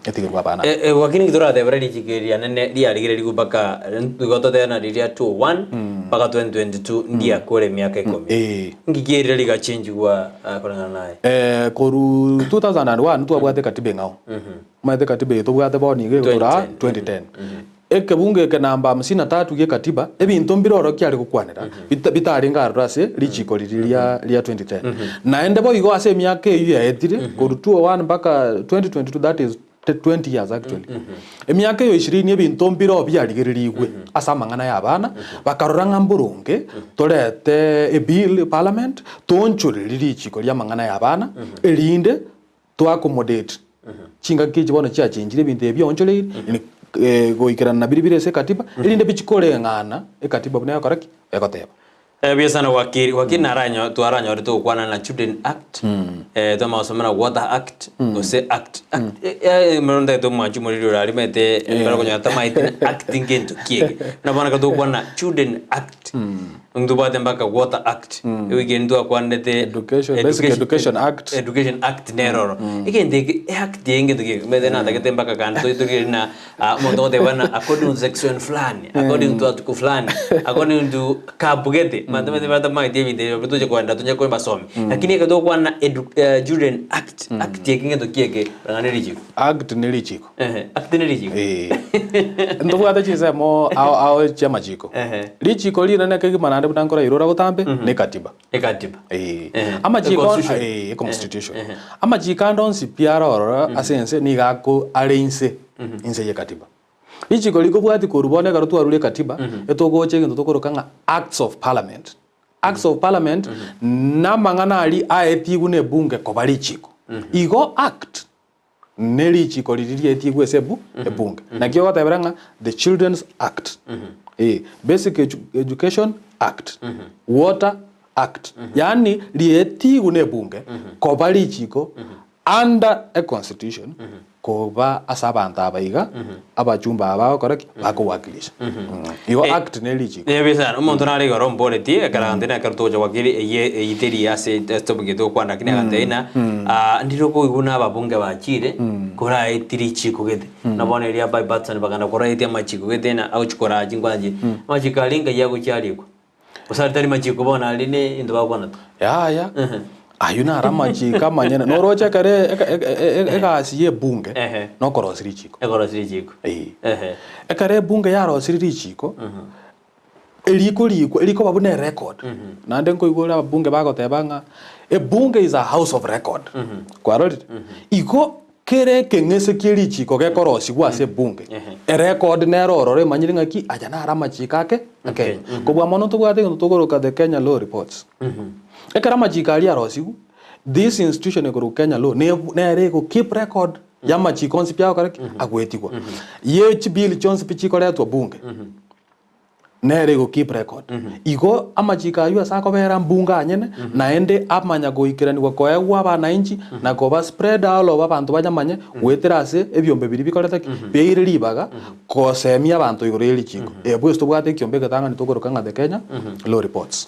Atigerwe abana. Lakini inki toratebere richiko eri rianene riarigererigwe mpaka igo totebe na riria 201 mpaka 2022 ndiakore emiaka ikomi. Eeh. Inki kierire rigachenjigwa koreng'ana naye? Korwa 2001 twabwate ekatiba eng'ao. Omanyete ekatiba eye tobwate bono iga egotoraa 2010. Ekebungo eke namba hamsini na tatu gi'ekatiba, ebinto mbire oro kiare gokwanera, bitarenge aroro ase richiko riria ria ria 2010. Naende boigo ase emiaka eyio yaetire, korwa 2001 mpaka 2022 that is 20 years actually, emiaka eyo ishirini ebinto mbire oo biarigererigwe ase amang'ana y'abana, bakarora ng'a mboronge torete ebill parliament, toonchorerie richiko ri'amang'ana y'abana, erinde To accommodate chingaki echi bono chiachenchire ebinto ebi bionchoreire goikerana na biria bire ase ekatiba, erinde bichi koreng'ana ekatiba buna egokora ki? Egoteba. Buya sana wakili, wakili naranyo twaranyorete gokwana na Children Act, twamanya gosoma na Water Act, gose Act, Act mono ntagete omwanchi omoriri ore aria omanyete ekero okonyora tamaeti na act ngento ki eke. Buna bono ekero togokwana na Children Act, ntobwate mpaka Water Act, ewiki eye ntwakwanete Education, Basic Education Act. Education Act nero oro. Egento eke, eact eye ngento ki eke? Omanyete natagete mpaka kande totorigereria na Omonto ogoteba buna according to section fulani, according to article fulani, according to kabugete, abanto bande batamanyeti ebinto ebio toche kogenda tonya kobasomi. Lakini ekero togokwana edu Children Act, act eke ngento ki eke koreng'ana ne richiko? Act ne richiko. Ehe, act ne richiko. Eeh. Ntobwate chinsemo ao ao chi'amachiko. Ehe. Richiko rinene kegima naende buna nkorairora botambe, ne katiba. Ekatiba. Eeh. Ehe. Amachiko Econstitution. eh, econstitution. Ehe. Amachiko ande onsi pi are ororo ase ense nigo ako are inse, inse y'ekatiba. Richiko rikobwatia korwa bono ekero twarure ekatiba, etogocha egento tokoroka ng'a acts of parliament. Acts of parliament, namang'ana aria aetigwe na ebunge koba richiko. Igo act ne richiko riria riaetigwe ase ebu ebunge. Naki ogotebera ng'a the Children's Act, eh, Basic Edu Education Act, Water Act, yaani riaetigwe na ebunge koba richiko under e constitution koba ase abanto aba iga, abachumbe aba bagokora ki? Bakowakilisha. Igo act ne richiko. Ebi sana, omonto nare igoro omboretie, ekero agantebia na ekero togocha gwakiri eyie eyio teri ase etopic eye togokwana lakini agantebia ng'a ndire okoigwa buna ababunge bachire koraetie richiko gete. Buna bono eria bipartisan bakagenda koraetia amachiko gete na agochia koraa chinkwana chiria. Amachiko aria ngai agochia arikwa? Gose aria tari machiko bono aria ne ebinto bagokwana tu? Yaya, ayio naro amachiko amanyene. Noroche ekero egasi ya ebunge Ehe. nokorosia richiko. Ekorosia richiko. Eeh. Ehe. Ekero ebunge yarosirie richiko, erikorikwa erikoba buna erecord. Naende nkoigwa ore ababunge bagoteba ng'a ebunge is a house of record. Kwarorire? Igo kera ekeng'ese kie richiko gekorosigwa ase ebunge, erecord nero ororo emanyire ng'aki aya naro amachiko ake akenya. Kobua mono ntobwate egento tokoroka the Kenya Law Reports. Ekero amachiko aria arosigwe, this institution ekorokwa Kenya Law nere ego keep record y'amachiko onsi pi agokora ki? Agoetigwa. Ye chibill chionsi pi chikoretwa bunge, nere ego keep record. Igo amachiko aywo ase akobera mbunge anyene, naende amanya goikeranigwa koegwa abanainchi, na koba spread all over abanto banyamanye, goetera ase ebiombe biria bikorete ki? Biaire ribaga, kosemia abanto igoro ye richiko. Bwesi tobwate ekiombe egetang'ani tokoroka ng'a the Kenya Law Reports.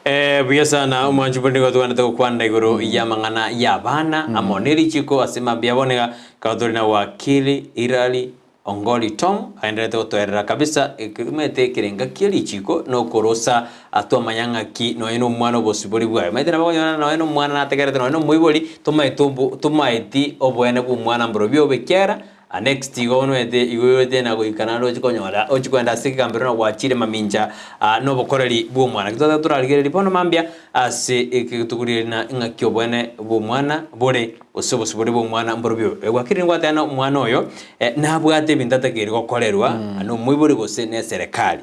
Ee, buya sana, omwanchi buna nigo togwenerete gokwana igoro y'amang'ana y'abana amo nerichiko ase mambia bono iga, ekero tore na wakili Hilary Ongoli Tom agendererete gotoerera kabisa ekerumete ekerenga kie richiko na okorosa twamanya ng'aki nonya na omwana obosibori bwaye. Omanyete nabo okonyora nonya na omwana nategerete nonya na omoibori tomaete obo tomaeti oboene bwa omwana mborobio obe ekiagera Next igo onwete igo oete na goika naende ochie konyora ochie kogenda ase ekegambero na gwachire mamincha na obokoreri bw'omwana. Naki twataka torarigererie bono mambia ase egetogorieri na ing'aki obwene bw'omwana bore gose obosibore bw'omwana mborobio. Gwakire nigwateba na omwana oyo nabwate ebinto atakeire gokorerwa na omoibori gose na eserekari.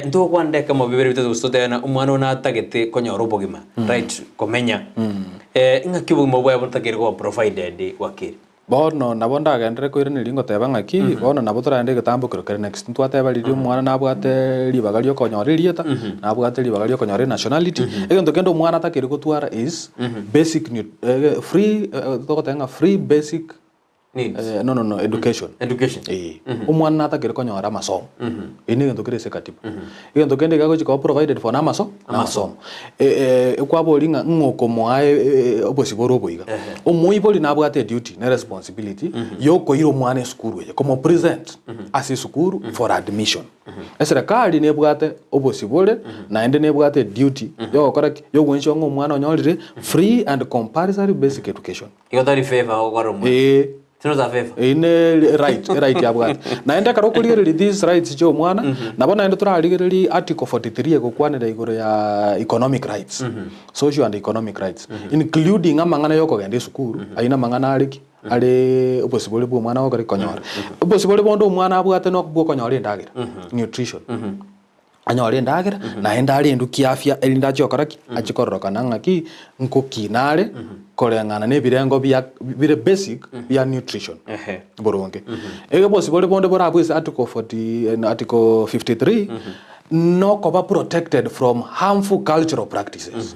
Ntogokwana ekemo bibere bitato gose totebe na omwana oyo natagete konyora obogima right komenya. Ing'aki obogima bwaye botakeire koba provided gwakire. Bono nabo ndagenderere koiraneria ngoteba ng'aki, bono nabo toragende egetambo kero kere next. Ntwateba riria omwana nabwate ribaga riokonyora erieta, nabwate ribaga riokonyora enationality, egento kende omwana atakeire gotwara is basic nu free togoteba ng'a free basic Needs. no no no education. Education. Eeh. Omwana natakeire konyora amasomo. Eri negento kere ase ekatiba. Egento kende iga agochi koba provided for namaso namasomo. Ekwaboria ng'a ng'o okomoa obosibore obo iga. Omoibori nabwate eduty ne responsibility yokoira omwana esukuru eye, komo present ase esukuru for admission. Eserekari nebwate obosibore naende nebwate eduty yogokora ki? Yogoensure ng'a omwana onyorire free and compulsory basic education. Igo tari favor ogokora omwana. Eeh. It's not a favor. Eyio ne right, eright abwate. Naende ekero okorigereria these rights chia omwana, nabo naende torarigererie article 43 egokwanera igoro ya economic rights, social and economic rights, including amang'ana ya okogenda esukuru, ayio namang'ana are ki? Are obosibore bwa omwana gokora ki? Konyora. Obosibore bonde omwana abwate no bwa okonyora endagera, nutrition. Anyore endagera, naende arendwe kiafya, erinde achie gokora ki? Achie kororokana ng'aki nkokina are koreng'ana na ebirengo bia bire basic bia nutrition boronge. Ege bosibore bonde borabue ase article 40 article 53. Nokoba protected from harmful cultural practices.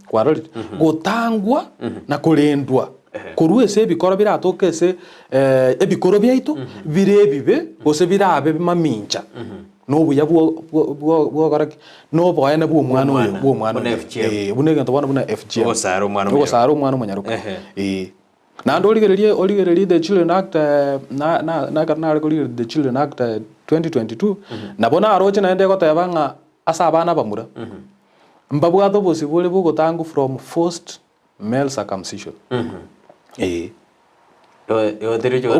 Kwarorire? Gotangwa na korendwa korwa ase ebikoro biratoke ase ebikoro biaito bire ebibe gose birabe mamincha na obuya bwo bwo bwo bwogokora ki? Na oboene bwa omwana oyo Bw'omwana, bwa omwana buna oyo. FGM. Eh, buna egento bono buna FGM. Ogosara omwana omonyaroka. Ogosara omwana omonyaroka. Ehe. Eh. Naende origererie origererie The Children Act na na na ekero nare korigereria The Children Act 2022, nabo naroche naende egoteba ng'a ase abana abamura, mbabwate obosibore bogotangwa from forced male circumcision. Eeh. Okobetererigwa.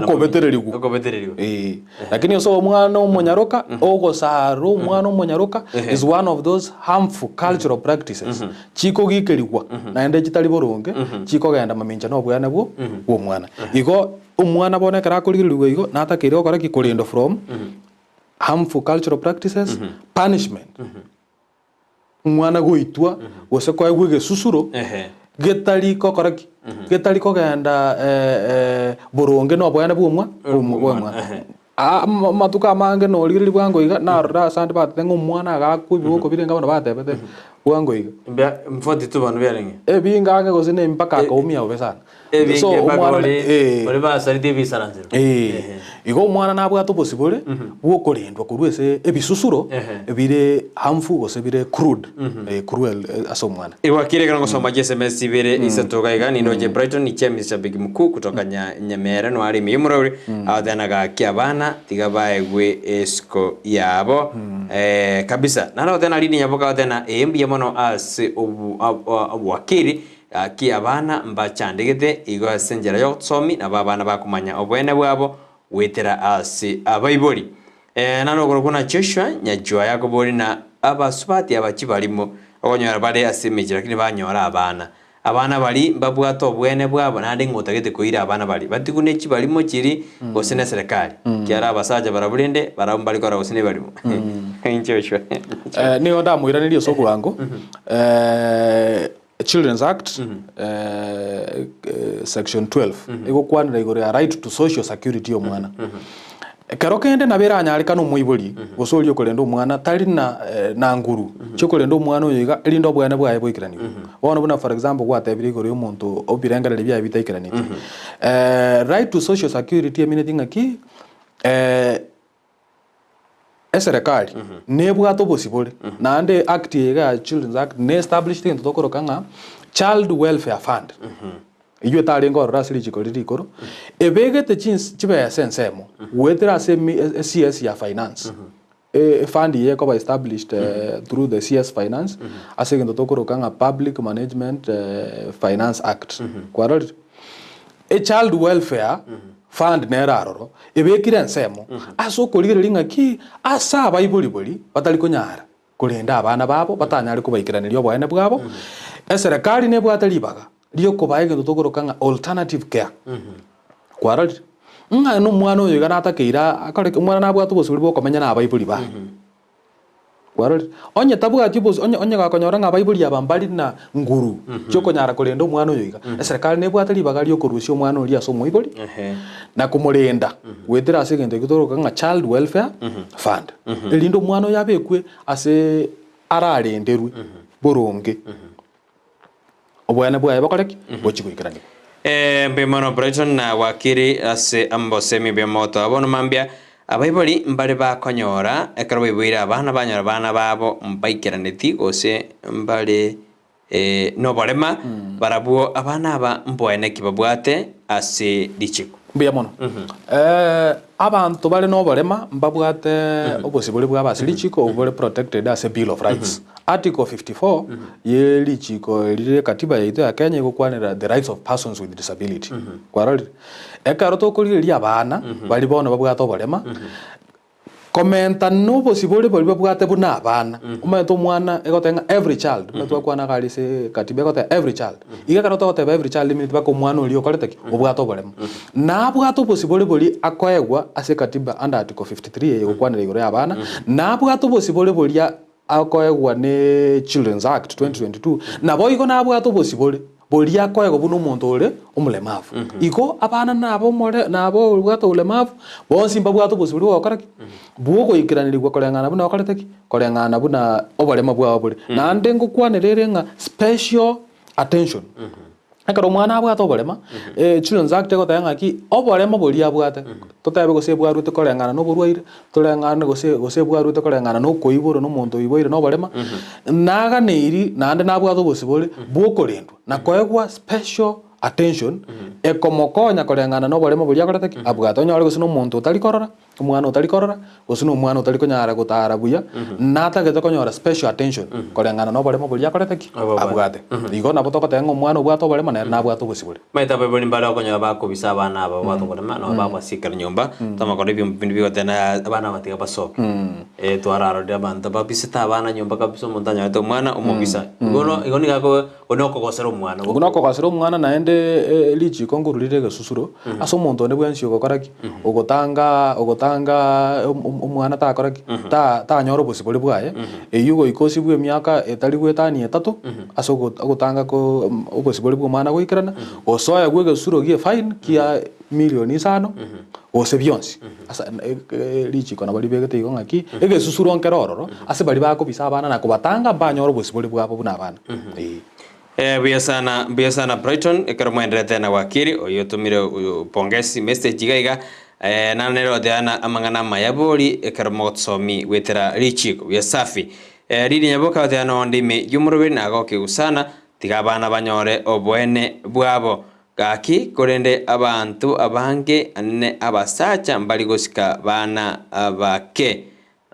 Okobetererigwa. Eeh. Lakini ase omwana omonyaroka, ogosara omwana omonyaroka is one of those harmful cultural practices chikogikerigwa naende chitari boronge, chikogenda mamincha na obweene bwo bw'omwana. Igo omwana bono ekero akorigererigwa igo, natakeire gokora ki? Korendwa from harmful cultural practices, punishment, omwana goitwa gose koegwa egesusuro getari gokora ki? Getari kogenda boronge na obweene bw'omwa bw'omwana. Aa amatuko amange norigereria bwango iga, narora ase ande batete ng'a omwana agakwa ebiboko bire inga bono batebete bwango iga. Mbia 42 bono biarenge. Ebinge ang'e gose ne mpaka akaumia bobe sana. Ebinge So mpaka omwana ori eh. ori basarete ebisaransero. Eh, igo omwana nabwate obosibore bw'okorendwa korwa ase ebisusuro Ehe. bire harmful gose bire crude, eh, cruel ase omwana. Iwakire ekero ngosoma chiSMS ibere isato iga iga nindoche Brighton James shabiki mkuu kutoka nya Nyamere noare ime y'omorori agoteana gaki abana tiga baegwe esiko yabo eh, kabisa naende agoteana Lindi Nyaboka agoteana ee mbuya mono ase obu obwakiri gaki abana mbachandegete igo ase enchera y'ogosomi nabo abana bakomanya oboene bwabo goetera ase abaibori. Naende okorokwa na Joshua Nyachwaya akoboria na abasubati aba chibarimo okonyora bare ase emechie lakini banyora abana. Abana baria mbabwate obwene bwabo naende ng'a otagete koira abana baria batigwe ne chibarimo chiri gose ne serikali. Ekiagera abasacha barabwo rende barabwo mbare korora gose nebarimo. Joshua. Nigo ndamoiranerie ase obwango, Children's Act, section 12, egokwanera igoro ya right to social security ya omwana. Ekero kende nabo eranyarekane omoibori gose oria okorenda omwana tari na na nguru chiokorenda omwana oyo iga erinde obweene bwaye boikeranigwe. Bono buna for example gwatebire igoro ya omonto ebirengererio biaye bitaikeraneti. Right to social security emineti ng'aki? Eserekari nebwate obosibore naende act eye iga ya Children's Act ne established egento tokoroka ng'a Child Welfare Fund. Eywo etarenge ororo ase richiko riria rikoro, ebegete chins chibesa ensemo goetera ase emi CS ya finance. Efund eye ekoba established through the CS finance ase egento tokoroka ng'a Public Management Finance Act. Kwarorire? Echild welfare fund nere aroro, ebekire ensemo ase okorigereria ng'aki ase abaibori baria batari konyara korenda abana babo, batanyare kobaikeraneria oboene bwabo, eserekari nebwate ribaga riokobaa egento tokoroka ng'a alternative care. Kwarorire? Ng'a nomwana oyo iga natakeire akore ki? Omwana nabwate obosibore bwokomenya na abaibori baye. Kwarorire? Onye tabwati obosi onye onye gakonyora ng'a abaibori aba mbari na nguru chiokonyara korenda omwana oyo iga, eserekari nebwate ribaga riokorusia omwana oria ase omoibori, na komorenda goetera ase egento ekio tokoroka ng'a child welfare fund, erinde omwana oyo abekwe ase ararenderwe boronge. Oboene bwaye bokore ki? Bochie goikeranigwa. Ee, mbuya mono Brighton na Wakiri ase ambosemi buya mogotoa bono mambia abaibori mbare bakonyora ekero baiboire abana banyora abana babo mbaikeraneti gose mbare noborema barabwo abana aba mboene ki babwate ase richiko. Mbuya mono. Abanto bare noborema mbabwate obosibore bwabo ase richiko obwo bore protected ase Bill of Rights. Article 54 ye richiko eri rire katiba yaito ya Kenya egokwanera the rights of persons with disability. Kwarorire? Ekero tokorigereria abana baria bono babwate oborema, Komenta nobosibore boria babwate buna abana. Omanyete omwana egoteba ng'a every child, buna twakwana iga aria ase katiba egoteba every child. Iga ekero togoteba every child emineti mpaka omwana oria okorete ki? Obwate oboremo. Nabwate obosibore boria akoegwa ase katiba under article 53 eye egokwanera igoro ya abana, nabwate obosibore boria akoegwa ne Children's Act 2022, naboigo nabwate obosibore. boria akoegwa buna omonto ore omolemavu. Igo abana nabo omore nabo obwate obolemavu, bonsi mbabwate obosibore bwa gokora ki? Bwogoikeraneriwa koreng'ana buna okorete ki? Koreng'ana buna oborema bwao bore. Naende ngokwanera ere ng'a special attention. Ekero omwana abwate oborema, Children's Act egoteba ng'aki, oborema boria abwate, totebe gose bwarwete koreng'ana na oborwaire, toreng'ane gose gose bwarwete koreng'ana na okoiborwa na omonto oiboire na oborema, naganeiri naende nabwate obosibore bwokorendwa na koegwa special attention ekomokonya koreng'ana na oborema boria akorete ki? Abwate. Onyore gose na omonto otari korora, Omwana otari korora, gose nomwana otari konyara gotara buya, natagete konyora special attention koreng'ana noboremo boria akorete ki? Abwate. Igo nabo togoteba ng'a omwana obwate oboremo nere nabwate obosibore. Omanyete abaibori mbare okonyora bakobisa abana aba babwate oborema nabo babasikera nyomba, twamakora ebiombe binde bigoteba na abana aba tiga basoke. Twararorire abanto babisete abana nyomba kabisa omonto anyorete omwana omobisa. Igo igo nigo ako Okwo nokogosera omwana. Okwo nokogosera omwana naende richiko nkorwa rire egesusuro ase omonto onde bwensi ogokora ki? Ogotanga ogotanga omwana takora ki? Ta tanyora obosibore bwaye, eywo goika osibwe emiaka etari goetania etato ase ogotanga ko obosibore bwa omwana goikerana, gose oegwe egesusuro gie fine kia milioni isano, gose bionsi. Ase richiko nabo ribegete igo ng'aki, egesusuro nkere ororo ase baria bakobisa abana na kobatanga mbanyore obosibore bwabo buna abana. Ee. Eh, buya sana, mbuya sana Brighton, ekero mwaenderete na wakili oyo otomire oyo pongezi message iga iga eh, naro nere oteana amang'ana amaya bori ekero mogotosomi goetera richiko. Buya safi. Eh, Lili Nyaboka oteana onde ime y'omoroberi nagokigu sana, tiga abana banyore oboene bwabo. Gaki, korende abanto abange anene abasacha mbari gosika bana bake,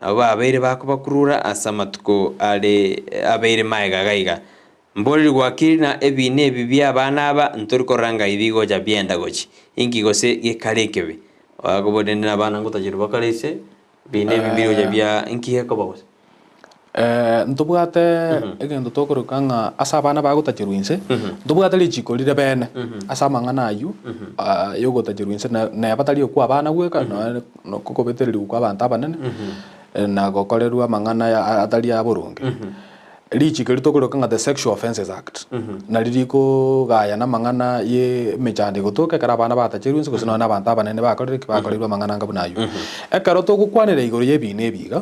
nabo babeire bakobakurura ase amatuko are abeire magega gaiga. Mboreri gwakire na ebiina ebi bi'abana aba ntori korora ngai bigocha bienda gochia. Inki gose gekare ekebe? Bakoborende nabana ngotacherwa bakare ise, ebiina ebi mbigocha bia inki gekoba gose? Ntobwate egento tokoroka ng'a ase abana bagotacherwa inse, ntobwate richiko rire bene ase amang'ana aywo yogotacherwa inse neba tari okwa abana bweka nonya okobetereriwa kwa abanto abanene na gokorerwa amang'ana atari aboronge. Richiko erio tokoroka ng'a the Sexual Offences Act, nario rikogayana amang'ana ye emechando egotoka ekero abana batacherwe inse gose nonya na abanto abanene bakorire ki? Bakoreirwe amang'ana anga buna aywo. Ekero togokwanera igoro y'ebina ebi iga.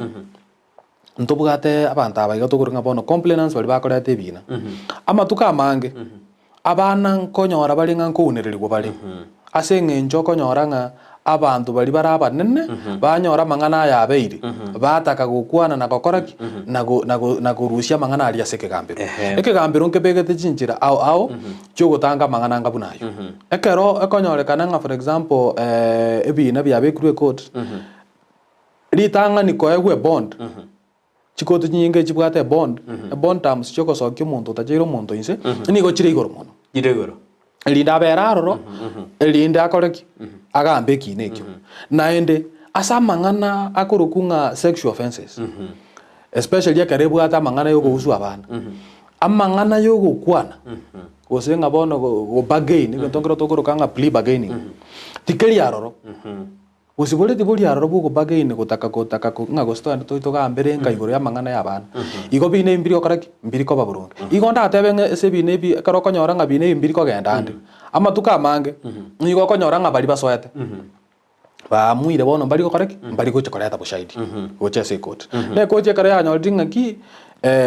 Ntobwate abanto aba iga tokorwa ng'a bono complainants baria bakoreta ebina. Amatuko amange, abana nkonyora bare ng'a nkounererigwa bare, ase eng'encho okonyora ng'a abanto baria bare abanene, banyora amang'ana aya abeire, bataka gokwana na gokora ki? Na go na go na korusia amang'ana aria ase ekegambero. Ekegambero nkebegete chinchera ao ao chiogotanga amang'ana anga buna ayio. Ekero ekonyorekana ng'a for example ebina biabekirwe ecourt, Ritang'ani koegwa ebond, chikoti chinyinge chibwate ebond, ebond terms chiogosokia omonto otacheire omonto inse, nigo chire igoro mono. Chire igoro. Erinde abere aroro, erinde akore ki? Agambe ekiina ekio. Naende, ase amang'ana akorokwa ng'a sexual offences, especially ekero ebwate amang'ana ya okouswa abana, amang'ana ya ogokwana, gose ng'a bono go bargain, egento nkero tokoroka ng'a plea bargaining, tikeri aroro. Gose bore tibori aroro bw'ogobargain gotaka gotaka ng'a gose togende toi togambere enka igoro y'amang'ana y'abana. Igo bina ebi mbiri gokora ki? Mbiri koba boronge. Igo ndatebe ng'a ase ebina ebi ekero okonyora ng'a bina ebi mbiri kogenda ande, amatuko amange, nigo okonyora ng'a baria basoete, baamuire bono mbari gokora ki? Mbari gocha koreta boshahidi gocha ase ekoti. Na ekoti ekero yanyorire ng'aki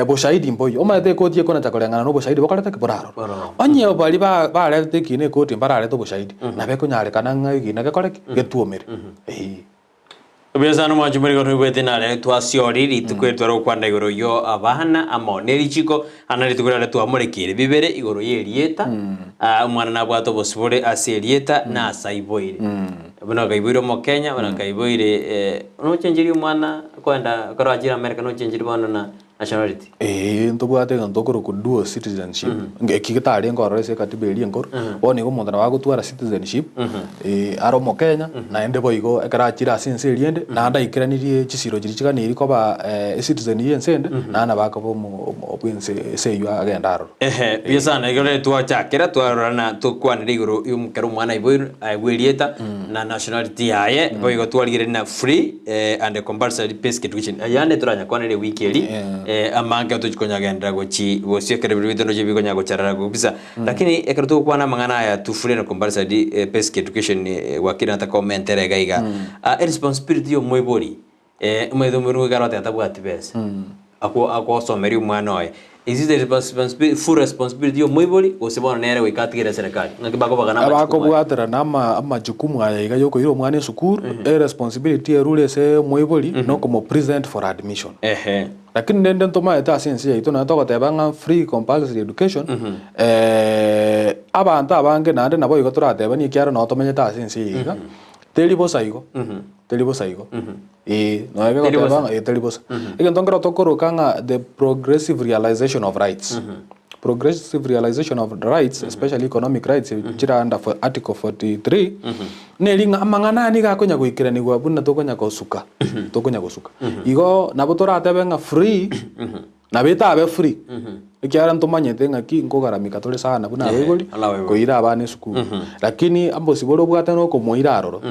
Boshahidi mboiyo. Omanyete ekoti ekonacha koreng'ana na oboshahidi bokorete ki? Borarorwe. Onye baria baretete ekiina ekoti mbararete oboshahidi, nabo ekonyarekana ng'a ekiina gekore ki? Getuomere. Eeh. Mbuya sana omwanchi omoriko noigwete nare twasiori rituko eri tware gokwana igoro yo abana amo ne richiko ana rituko riare twamorekeire bibere igoro ye erieta omwana nabwate obosibore ase erieta na ase aiboire buna kaiboire omokenya buna kaiboire nochencherie omwana Kwenda ekero achire America nochenchiri bono na nationality. Eeh ntobwate egento okorokwa dual citizenship, eki getarenge ororo ase ekatiba eria enkoro, bono igo omonto nabo agotwara citizenship, are omokenya, naende boigo ekero achire ase ense eria ende, naende aikeranirie chisiro chiria chiganeiri koba ecitizen ya ense ende, naende nabo akoba omo omo bwense ase eywo agende aroro. Ehe, buya sana, igo rero twachakera twarora na tokwanera igoro ya ekero omwana aiboirwe aegwe erieta na nationality yaye, boigo twarigereria na free and compulsory basic education. Ayande toranyakwanere ewiki eri, Amange tochi konyagenderera gochi gosio ekero ebiro biaito ndoche bikonya gocharara kabisa. Lakini ekero togokwana amang'ana aya tufure na compulsory basic education gwakire nataka omentere iga iga. Eresponsibility ya omoibori, omanyete omoibori nigo ekero agoteba tabwati besa, ako agosomeria omwana oye. Is it the responsibility full responsibility ya omoibori gose bono nere goika atigere eserekari? Ng'aki bakobagana amachukumu aya? Abakobwaterana ama amajukumu aya iga ya okoira omwana esukuru, eresponsibility erure ase omoibori na okomopresent for admission. Ehe. Lakini rende ntomaete ase ense yaito naende togoteba ng'a free compulsory education, abanto abange naende nabo igo toratebanie ekiagera nabo tomenyete ase ense eye iga, teri bosa igo, teri bosa igo, eh, nonya Teri gegoteba bosa. ng'a eh teri bosa. Egento nkero tokoroka ng'a the progressive realization of rights, progressive realization of rights especially economic rights chire under article 43, Neri ng'a amang'ana aya nigo akonya goikeranigwa buna tokonya gosuka, tokonya gosuka. Igo nabo toratebe ng'a free, nabo etabe free, ekiagera ntomanyete ng'aki nkogaramika tore sana buna abaibori, koira abana esukuru. Lakini ambosibore obwate na okomoira aroro,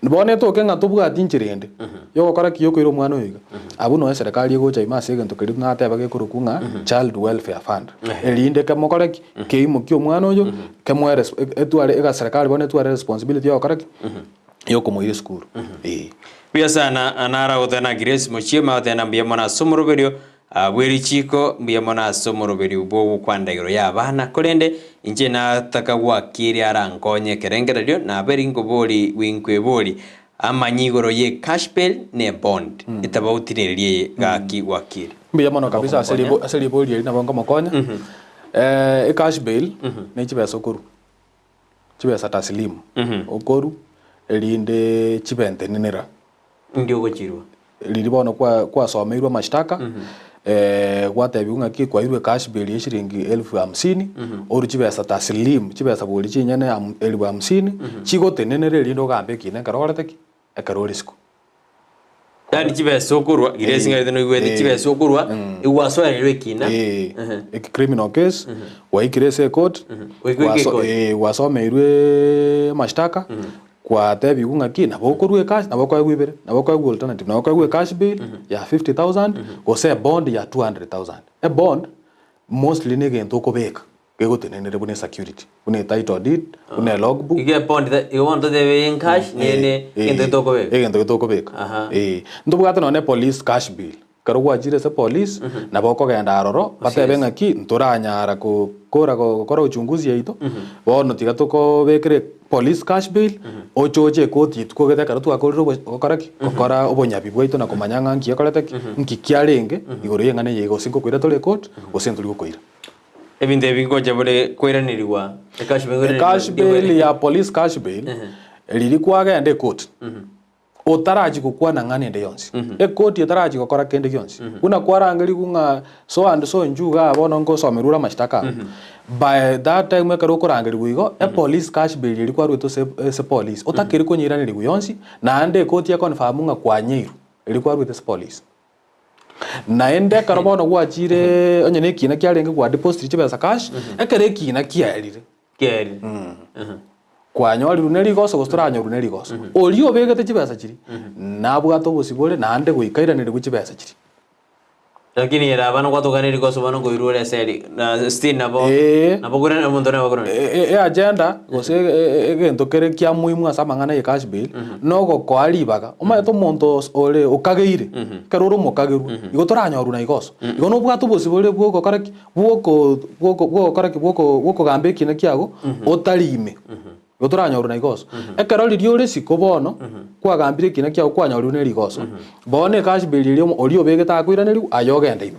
bono etoke ng'a tobwati nchera ende, yogokora ki? Yokoira omwana oyo iga. Abwo noe eserekari egocha ime ase egento keria nateba gekorokwa ng'a child welfare fund, erinde kemokore ki? Keimokie omwana oyo, kemoe res- etware ega serikali bono etware responsibility ya gokora ki? Ya okomoira esukuru, eh. Mbuya sana nara gotena Grace Mochiema gotena mbuya mono ase omoroberio bwe richiko mbuya mono ase omoroberio bwo gokwanda igoro ya abana korende inche nataka gwakiri arankonye ekerengererio naberi nkobori gwinkwebori amanye igoro ye cash bail ne bond etabauti neria eye gaki gwakiri. Mbuya mono kabisa ase ribo ase ribori eri nabo nkomokonya. Ecash bail ne chibesa okorwa, chibesa taslimu okorwa erinde chibe ntenenera. Indi ogochirwa? Riria bono kwa kwasomeirwe amashtaka gwatebiwa ng'aki kwairwe ecash bail ya eshiringi elfu hamsini, orwe chibesa taslimu chibesa bori chinyene elfu hamsini, chigotenenera erinde ogambe ekina ekero okorete ki? Ekero ore isiko. Yaani chibesa okorwa, Grace ng'aete noigwete chibesa okorwa, igwasoereirwe ekina. Eki criminal case, gwaikire ase ecourt, Goika oike ecourt. gwasomeirwe amashtaka, gwatebiwa ng'aki nabo okorwa ecash, nabo okoegwa ibere, nabo okoegwa alternative, nabo okoegwa ecash bail ya 50,000 gose ebond ya 200,000. Ebond, mostly na egento okobeka. Gegotenenere buna esecurity, buna etitle deed, buna elogbook. Igo ebondi ta igo bono totebe in cash nene egento getokobeka. Egento getokobeka. Aha. Eh. Ntobwate nonye police cash bill. Ekero gwachire ase police, nabo okogenda aroro, batebe ng'aki, ntoranyara kokora gokora uchunguzi yaito, bono tiga tokobekere police cash bill, oche oche ekoti rituko gete ekero twakorire obo gokora ki? Gokora obonyabi bwaito na komanya ng'a nki ekorete ki, nki kiarenge, igoro y'eng'ana eye gose nkokoira tore ekoti, gose ntori gokoira. Ebinto ebi ngocha bore koiranerigwa ecash bail ngoiranerigwa Ecash bail ya police cash bail riria kwagenda ekoti otarachi gokwana ng'ana ende yonsi ekoti etarachi gokora kende gionsi buna kwarangerigwe ng'a so and so inchuo igaa bono ngosomerwe ore amashtaka aya by that time ekero okorangerigwa igo epolice cash bail eria kwaruete ase ase police otakeire konyeiranerigwa yonsi naende ekoti econfirm ng'a kwanyeirwe eria kwaruete ase police. Naende ekero bono gwachiire onye na ekiina kiarenge gwa depositiri chibesa cash, ekero ekiina kiaerire, Kiaerire. kwanyorirwe ne rigoso gose toranyorwe ne rigoso, oria obegete chibesa chiria, nabwate obosibore naende goika airanerigwe chibesa chiria. Lakini ere abana gwatoka ne rigoso bono nkoirwa ore eseri na still nabo Ee. nabo okoirana omonto nabo akoirana. Eagenda gose egento kere kia muhimu ase amang'ana ye cash bail, nogokoa ribaga, omanyete omonto ore okageire, ekero ore omokagerwa, igo toranyorwa na igoso. Igo nobwate obosibore bwa ogokora ki? Bwoko bwoko bwogokora ki? Bwoko bwokogamba ekina kiago, otari ime. Igo toranyorwe na igoso. Ekero riria ore isiko bono, kwagambire ekina kiago kwanyorirwe ne rigoso, bono ecash bail eria oria obegete akoiranerigwe, aye ogende ime.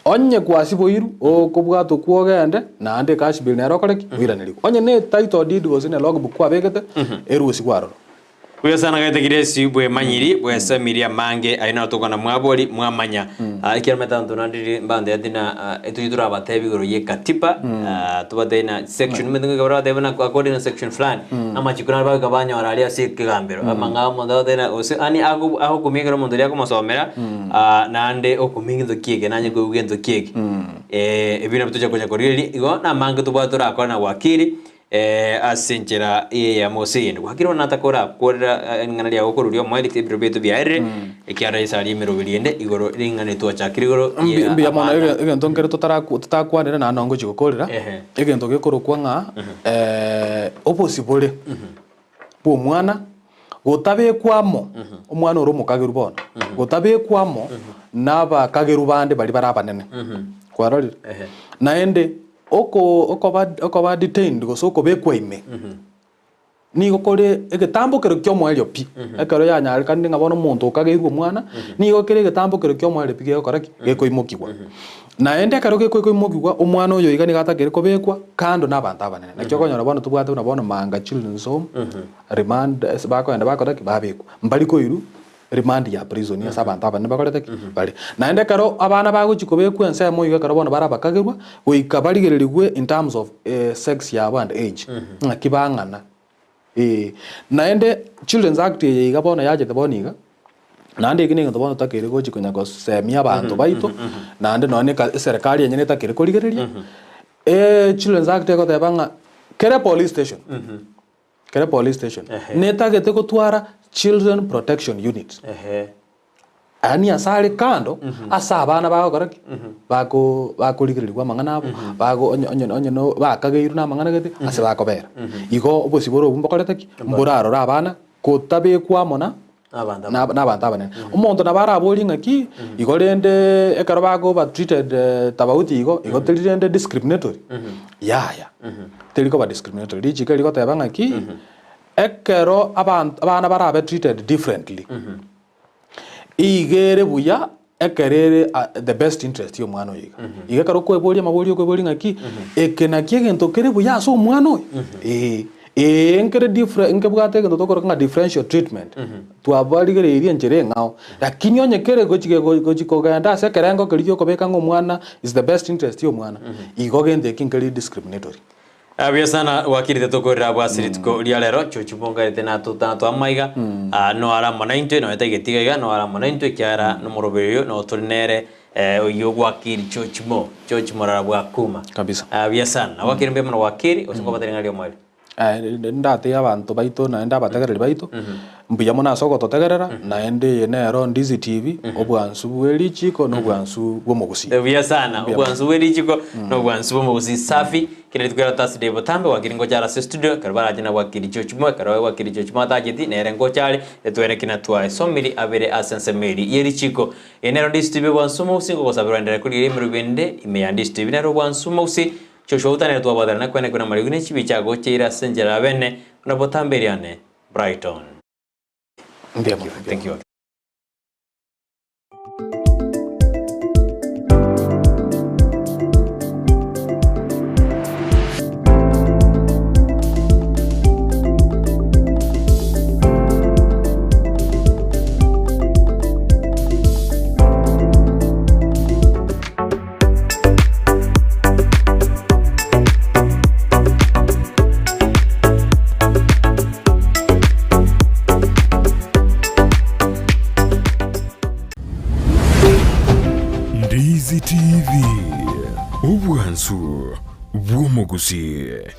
Onye kwasiboirwe, okobwatwa okwo ogende, naende ecash bail nere okore ki? Oiranerigwe. Onye ne title deed gose ne logbook kwabegete, erusigwe aroro. Buya sana gaete Grace bwemanyiri bwesemirie amange aye naro tokwana mwabori mwamanya. Ah, ekiagera omanyete abanto nandiri mbantebeti na ah, etochi torabatebi igoro ye katiba ah, tobatebi na section omanyete ng'aki barabatebi buna according na section fulani amachiko naro bagoika banyora aria ase ekegambero amang'ao omonto agotebi na gose yaani ago agokumia ekero omonto oria akomosomera ah, naende okumia gento ki eke nanye koigwa gento ki eke. Ebio nabio tocha konya korigereria igo namange tobwate torakore na wakili. Ase enchera eyemo gose eyende. Gwakire bono natakorakorera ring'ana riago koruria omoerio ebiro biaito biaerire, ekiagera ase aria emeroberi ende igoro ring'ana eri twachakire igoro Mbi- ya mbuya mono abana. ege- egento nkere totaraku totakwanire naende nonye ngochia gokorera, Ehe. egento gekorokwa ng'a obosibore bwa omwana gotabekwa amo, omwana ore omokagerwa bono, gotabekwa amo na abakagerwa bande baria bare abanene, kwarorire? Ehe. Naende Oko okoba okoba detained gose okobekwa ime, nigo kore egetambokero ki'omoerio pi, ekero yanyarekanire ng'a bono omonto okageirwe omwana, nigo kere egetambokero ki'omoerio pi gegokora ki? Gekoimokigwa. Naende ekero gekoimokigwa, omwana oyo iga nigo atakeire kobekwa kando na abanto abanene. Naki okonyora bono tobwate buna bono Manga Children's Home, remand ase bakoenda bakora ki? Babekwa. Mbari koirwa Remand ya prison ase abanto abanene bakorete ki? Bare. Naende ekero abana bagochia kobekwa ensemo iga ekero bono bare abakagerwa, goika barigererigwe in terms of sex yabo and age, ng'aki bang'ana. Eeh. Naende Children's Act eye iga bono yachete bono iga, naende eki negento bono totakeire gochia konya gosemia abanto baito, naende nonye na eserekari enyene etakeire korigereria, Children's Act egoteba ng'a kera epolice station, Kere police station netagete gotwara children protection unit. Yaani ase are kando ase abana bagokora ki? Bako bakorigererigwa amang'ana abo, bago onye onye onye no bakageirwe na amang'ana gete ase bakobera. Igo obosibore obwo mbokorete ki? Mborarore abana kotabekwa amo na Abanto na na abanto abanene. Omonto nabo araborie ng'aki, igo rende ekero bakoba treated tabauti igo, igo teri rende discriminatory? Yaya, teri koba discriminatory. Richiko eri rigoteba ng'aki, ekero abanto abana barabe treated differently, iga ere buya ekero ere the best interest ya omwana oyo iga. Iga ekero okoeboria amaborio okoeboria ng'aki, eke nakio egento kere buya ase omwana oyo? Eeh. Ee, nkere differe nkebwate egento tokoroka ng'a differential treatment, twabarigereirie enchera eng'ao, lakini onye kere gochi go gochi kogenda ase ekerengo keria giokobeka ng'a omwana is the best interest ya omwana, igo gento eki nkeri discriminatory. Buya sana gwakirete tokorera abwo ase rituko ria rero chochi bongaete natotana twamaiga ah, noara amo naintwe noeta egetiga iga noara amo naintwe ekiagera nomoroberi oyo no tore nere eh, oyio gwakiri chochi mo chochi morara bwakuma Kabisa. Ah, buya sana gwakiri mbuya mono gwakiri gose nkobatera ing'ana riomoerio Ndatebie abanto baito naende abategereri baito, mbuya mono ase ogototegerera, naende eye nero Ndizi TV, obwansu bwe richiko na obwansu bw'omogusii. Buya sana, Mbuya mono. obwansu bwe richiko na obwansu bw'omogusii safi, kera rituko ria Thursday botambe gwakiri ngocha are ase studio, ekero barache na gwakiri George Moi, ekero gwakiri George Moi atacheti nere ngocha are, etwere ki na twaesomiri abere ase ensemo eria ye richiko. Eye nero Ndizi TV obwansu bw'omogusii ngogosabera oenderere korigereria emerobio ende ime ya Ndizi TV nero obwansu bw'omogusii Joshua otanere twabwaterana kwene kwene amariogi ne chibi chiagocheire ase enchera ya bene, buna botambe eriane. Brighton. Mbuya mono. Thank you. Ndizi TV, obwansu bw'omogusii.